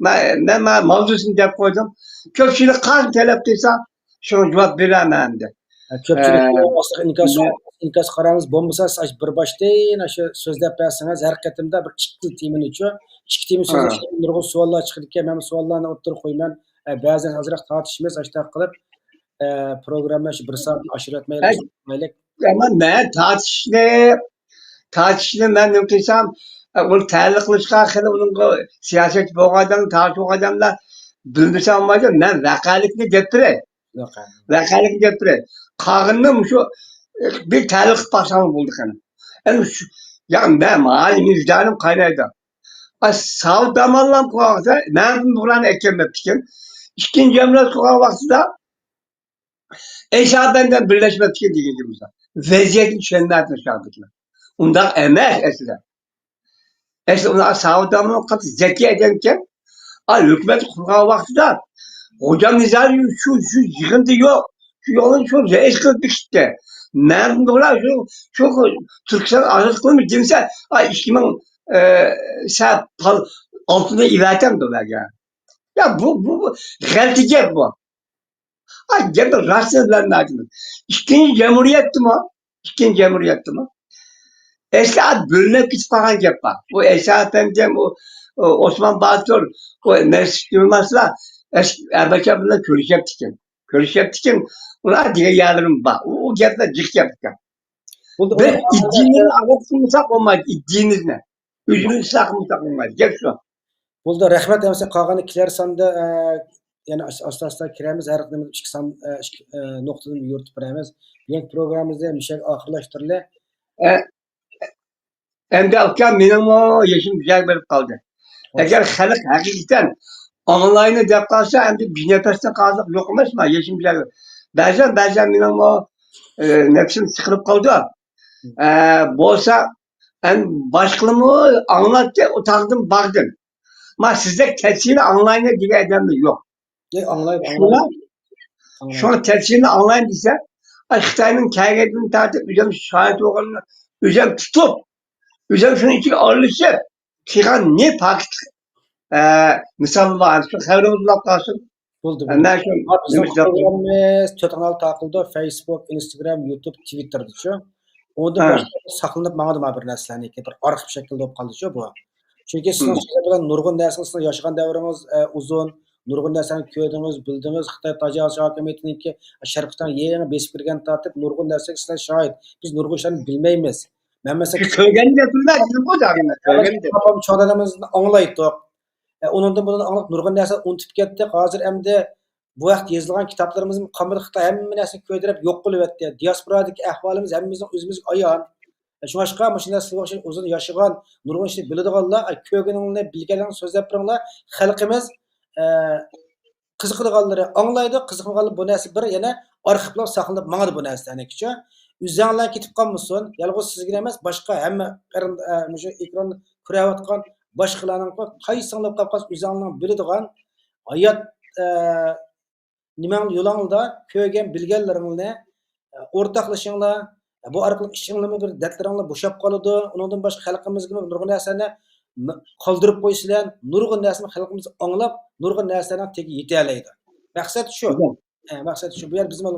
مەن، مەن، مەن ماۋزۇسىنى دەپ قويدۇم. كۆپچىلىك قانچە تەلەپ قىلسا، شۇڭا جاۋاب بېرەرمەن ئەمدى. ھە، كۆپچىلىك ئە، ئىنكاس، مەن ئىنكاس قاراڭىز، بولمىسا سىز بىر باشتىن ئاشۇ سۆزلەپ بەرسىڭىز، ھەر قېتىمدا بىر ئىككى تېمىنىچۇ، ئىككى تېما ھە. سۆزلەشكەندە نۇرغۇن سوئاللار چىقىدىكەن، مەن سوئاللارنى ئوتتۇرىغا قويىمەن. ئە، بەزىدە ئازراق تارتىشىمىز، ئاشۇنداق قىلىپ، ئە، پروگراممىنى شۇ بىر سائەتنى ئاشۇرۇۋەتمەيلى، ھە. ئاشۇرۇۋەتمەيلى. ئەمما مەن تارتىشنى، تارتىشنى مەن نېمە قىلسام، ئە، ئۇنى تەلقىن قىلىشقا خېلى ئۇنىڭغا سىياسەتچى بولغان ئادەم، تارتىش بولغان ئادەملەر بىلمىسە بولمايدۇ. مەن ۋەقەلىكنى دەپ بېرەي. ۋەقەلىكنى دەپ بېرەي. قالغىنىنى مۇشۇ، ئە، بىر تەلقىن قىلىپ باقساڭلار بولدى قېنى. ئەمدى شۇ، يا مەن، مانا ۋىجدانىم قاينايدۇ. ئا، ساۋۇت داماللام قىلغان ۋاقتىدا مەن بۇ بۇرانى ئەكەلمەپتىكەن. ئىككىنچى جەملەت قىلغان ۋاقتىدا ئەيسا ئەپەندى بىلەن بىرلەشمەپتىكەن دېگەن گېپىمىز بار. ۋەزىيەتنى چۈشەنمەپتۇ شۇ ۋاقىتتا. ئۇنداق ئەمەس ئەسلىدە. ئەسلى ئۇلار ساۋۇت داماللام قاتتىق زەكىي ئادەمكەن. ئا، ھۆكۈمەت قۇرغان ۋاقتىدا خوجام نىزار شۇ، شۇ يىغىندا يوق. شۇ يولنى شۇ رەئىس قىلىپ بېكىتتى. مەن بۇلار شۇ، شۇ تۈركىستان ئازاد قىلىمىز دېمىسە، ئا، ئىككى مىڭ، ئە، سە-، پال-، ئالتۇننى ئېۋەتەمدۇ بەرگەن. يا بۇ، بۇ، بۇ غەلىتە گەپ بۇ. ئا، گەپنى راستىنى بىلەلمەيدىمەن. ئىككىنچى جەمھۇرىيەتتىمۇ، ئىككىنچى جەمھۇرىيەتتىمۇ ئەسلى بۆلۈنۈپ كېتىپ قالغان گەپ بار. ئۇ ئەيسا ئەپەندىم، ئۇ، ئۇ ئوسمان باتۇر، ئۇ مەسلىك يىلمازلار ئەس-، ئەربەشەر بىلەن كۆرۈشەپتىكەن. كۆرۈشەپتىكەن. ئۇلار دېگەن يەرلىرىم بار. ئۇ، ئۇ گەپلەر جىق گەپكەن. بولدى، بىر ئۇنى ئىدىيىمىزنى ئازاد قىلمىساق بولمايدۇ، ئىدىيىمىزنى. ئۆزىمىزنى ئىسلاھ قىلمىساق بولمايدۇ. گەپ شۇ. بولدى، رەھمەت. ئەمىسە قالغاندا كېلەر ساندا، ئە، يەنە ئاس-، ئاستا-ئاستا كىرەرمىز. ھەر قېتىم ئىككى سان، ئە، ئىككى، ئە، نۇقتىدىن يورۇتۇپ بېرەرمىز. بۈگۈنكى پروگراممىمىزنى مۇشۇ يەرگە ئاخىرلاشتۇرىلى. ئە، ئەمدى ئاكا، مېنىڭمۇ يېشىم بىر يەرگە بېرىپ قالدى. ئەگەر خەلق ھەقىقەتەن ئاڭلاينى دەپ قالسا، ئەمدى بىر نەپەستىن قالساق يوق ئەمەسما، يېشىم بىر يەرگە. بەزەن، بەزەن مېنىڭمۇ، ئە، نەپسىم سىقىلىپ قالىدۇ. ئە، بولسا، ئەمدى باشقىلىرىمۇ ئاڭلاتتى، ئۇ تاغدىن باغدىن. ما سىزدەك تەپسىلىي ئاڭلايمەن دېگەن ئادەممۇ يوق. ئاڭلايدۇ، شۇڭا، ئاڭلايدۇ. شۇڭا تەپسىلىي ئاڭلايمەن دېسە، ئاي، خىتاينىڭ كەلگەندىن تارتىپ ئۆزۈم شاھىت بولغىنىمنى ئۆزۈم تۇتۇپ، ئۆزۈم شۇنىڭ ئىچىگە ئارىلىشىپ قىلغان نى پاكىتلىق، ئە، مىسال بار. شۇ خەۋىرىڭىز بولاپ قالسۇن. بولدى، بولدى. مەن شۇ بىزنىڭ پروگراممىمىز تۆت قانال تارقىلىدۇ. فېيسبۇك، ئىنستاگرام، يۇتۇب، تىۋىتتېردىچۇ. ئۇنىڭدىن باشقا ساقلىنىپ ماڭىدۇ مانا بىر نەرسىلەرنىڭكى، بىر ئارخىپ شەكلىدە بولۇپ قالدىچۇ بۇ. چۈنكى سىزنىڭ سۆزلەپ بىلەن نۇرغۇن نەرسىنى، سىزنىڭ ياشىغان دەۋرىڭىز، ئە، ئۇزۇن، نۇرغۇن نەرسىلەرنى كۆردىڭىز، بىلدىڭىز. خىتاي تاجاۋۇزچى ھاكىمىيىتىنىڭكى شەرقىي تەڭ يېڭى بېسىپ كىرگەندىن تارتىپ نۇرغۇن نەرسىگە سىلەر شاھىت. بىز نۇرغۇن ئىشلارنى بىلمەيمىز. مەن مەسىلەن، كۆرگەندىن گەپلىمە، دېدىمغۇ داغىنە، كۆرگەندىن. چوڭ دادىمىزدىن ئاڭلايتتۇق. ئە، ئۇنىڭدىن بۇنىڭدىن ئاڭلاپ نۇرغۇن نەرسىلەرنى ئۇنتۇپ كەتتۇق. ھازىر ئەمدى بۇ ھەقتە يېزىلغان كىتابلىرىمىزمۇ قالمىدى، خىتاي ھەممە نەرسىنى كۆيدۈرۈپ يوق قىلىۋەتتى. دىياسپورادىكى ئەھۋالىمىز ھەممىمىزنىڭ ئۆزىمىزگە ئايان. شۇڭلاشقا مۇشۇنداق سىزگە ئوخشاش ئۇزۇن ياشىغان، نۇرغۇن ئىشنى بىلىدىغانلار، ئاي، كۆرگىنىڭلارنى، بىلگەنلىرىڭلارنى سۆزلەپ بېرىڭلار. خەلقىمىز، ئە، قىزىقىدىغانلىرى ئاڭلايدۇ، قىزىقمىغانلىرى بۇ نەرسە بىر يەنە ئارخىپلاپ ساقلىنىپ ماڭىدۇ بۇ نەرسىلەرنىڭكىچۇ. ئۆزۈڭلار كېتىپ قالمىسۇن. يالغۇز سىزگىلا ئەمەس، باشقا ھەممە قېرىن-، ئە، مۇشۇ ئېكراندا كۆرۈۋاتقان باشقىلارنىڭ قايسىڭلار قاپ قالسا ئۆزۈڭلارنىڭ بىلىدىغان ھايات، ئە، نېمەڭ يولۇڭلاردا كۆرگەن، بىلگەنلىرىڭلارنى، ئە، ئورتاقلىشىڭلار. بۇ ئارقىلىق ئىچىڭلارمۇ بىر دەردلىرىڭلار بوشاپ قالىدۇ. ئۇنىڭدىن باشقا خەلقىمىزگىمۇ نۇرغۇن نەرسىلەرنى م-، قالدۇرۇپ قويىسىلەر. نۇرغۇن نەرسىنى خەلقىمىز ئاڭلاپ، نۇرغۇن نەرسىلەرنىڭ تېگىگە يېتەلەيدۇ. مەقسەت شۇ. ئە، مەقسەت شۇ. بۇ يەردە بىزمۇ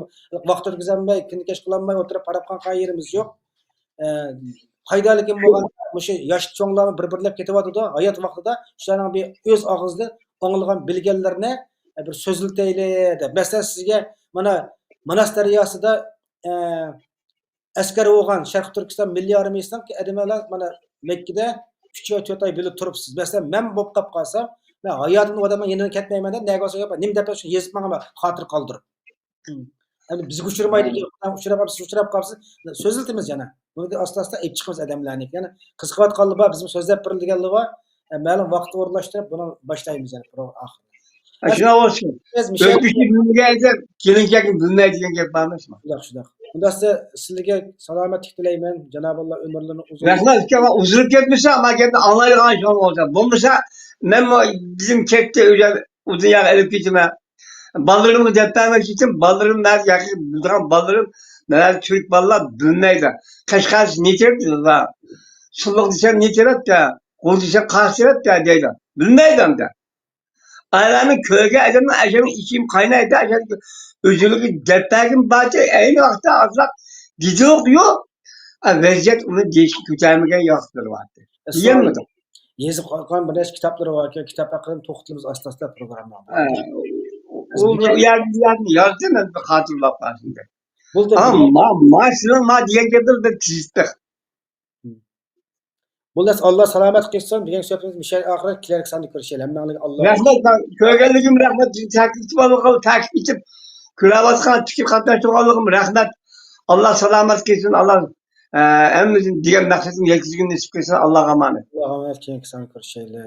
ۋاقىت ئۆتكۈزەلمەي، كۈندە كەچ قىلالماي ئولتۇرۇپ قاراپ قالغان يېرىمىز يوق. ئە، پايدالىكىن بولغان مۇشۇ ياش چوڭلارمۇ بىر-بىرلەپ كېتىۋاتىدۇ. ھايات ۋاقتىدا شۇلارنىڭ بىر ئۆز ئاغزىدىن ئاڭلىغان، بىلگەنلىرىنى، ئە، بىر سۆزلىتەيلى دەپ. مەسىلەن، سىزگە مانا ماناس دەرياسىدا، ئە، ئەسكەر بولغان شەرقىي تۈركىستان مىللىي ئارمىيىسىنىڭ ئادەملەر مانا مەككىدە ئۈچ ئاي، تۆت ئاي بىللە تۇرۇپسىز. مەسىلەن، مەن بولۇپ قاپ قالسام، مەن ھاياتىمدا ئۇ ئادەمنىڭ يېنىدىن كەتمەيمەن دەپ، نەگە بارسا، نېمە دەپ شۇنى يېزىپ ماڭىمەن، خاتىرە قالدۇرۇپ. ئەمدى بىزگە ئۇچرىمايدىكەن، ئۇچراپ قالسا، سىز ئۇچراپ قالسىز، سۆزلىتىمىز يەنە. بۇنى ئاستا-ئاستا ئېلىپ چىقىمىز ئادەملەرنى. يەنە قىزىقىۋاتقانلار بار، بىزمۇ سۆزلەپ بېرىلدى دېگەنلەر بار. ئە، مەلۇم ۋاقىت ئورۇنلاشتۇرۇپ، بۇنى باشلايمىز يەنە پروگرامما ئاخىرىدا. ئە، شۇنداق بولسۇن. بىز مىشەل ئۆتمۈشنى بىلمىگەن ئادەم كېلىنچەكنى بىلمەيدۇ دېگەن گەپ بارمۇ؟ شۇنداق، شۇنداق. ئۇنداقتا سىلەرگە سالامەتلىك تىلەيمەن. جانابىللا ئۆمۈرلىرىنى ئۇزۇن. رەھمەت، ئۇكام، ئۇزىلىپ كەتمىسە، ما گەپنى ئاڭلايدىغان شۇڭا بولسا. بولمىسا، مەنمۇ بىزىم كەتتى، ئۆزۈم ئۇ دۇنياغا ئېلىپ كېتىمەن. بالىلىرىمغا دەپ بەرمەكچى ئىدىم، بالىلىرىم مەن ياكى بىلىدىغان بالىلىرىم مەن تۈرك بالىلار بىلمەيدۇ. قەشقەرچە نېچە دەيدۇ؟ سۇلۇق دېسەم نېچە دەيدۇ؟ غۇل دېسەم قانچە دەيدۇ؟ دەيدۇ. بىلمەيدۇ ئەمدى. ئايلارنى كۆرگەن ئادەمنىڭ ئاشۇنىڭ ئىچىم قاينايدۇ، ئاشۇ ئۆزىگە دەپ بەرگىن بارچە، ئەينى ۋاقىتتا ئازراق دېدۇق يوق. ۋەزىيەت ئۇنى دېيىشكە كۆتەرمىگەن ياخشى بولۇۋاتتى. دېيەلمىدۇق. يېزىپ قالغان بىر نەچچە كىتابلىرى باركەن، كىتاب ھەققىدە توختىلىمىز ئاستا-ئاستا پروگراممادا. ئۇ يەردىن يازدى، مەن بىر خاتىرىلەپ قالسۇن دەپ. بولدى. ما ما سىلىڭ ما دېگەن گەپلەر بىر تىزىتتۇق. بولدى، ئاللا سالامەت قىلسۇن. بۈگۈن سۆھبىتىمىز مۇشۇ ئاخىر، كېلەركى ساندا كۆرۈشەيلى. ھەممىڭلارغا ئاللا. رەھمەت، كۆرگەنلىكىم رەھمەت، تەكلىپ ئېتىپ ئالغان، تەكلىپ ئېتىپ كۆرۈۋاتقان، پىكىر قاتناشتۇرغانلىقىم رەھمەت. ئاللا سالامەت قىلسۇن، ئاللا ھەممىمىزنى دېگەن مەقسەتكە يەتكۈزگىنى نېسىپ قىلسۇن، ئاللاغا ئامانەت. ئاللاغا ئامانەت، كېيىنكى ساندا كۆرۈشەيلى.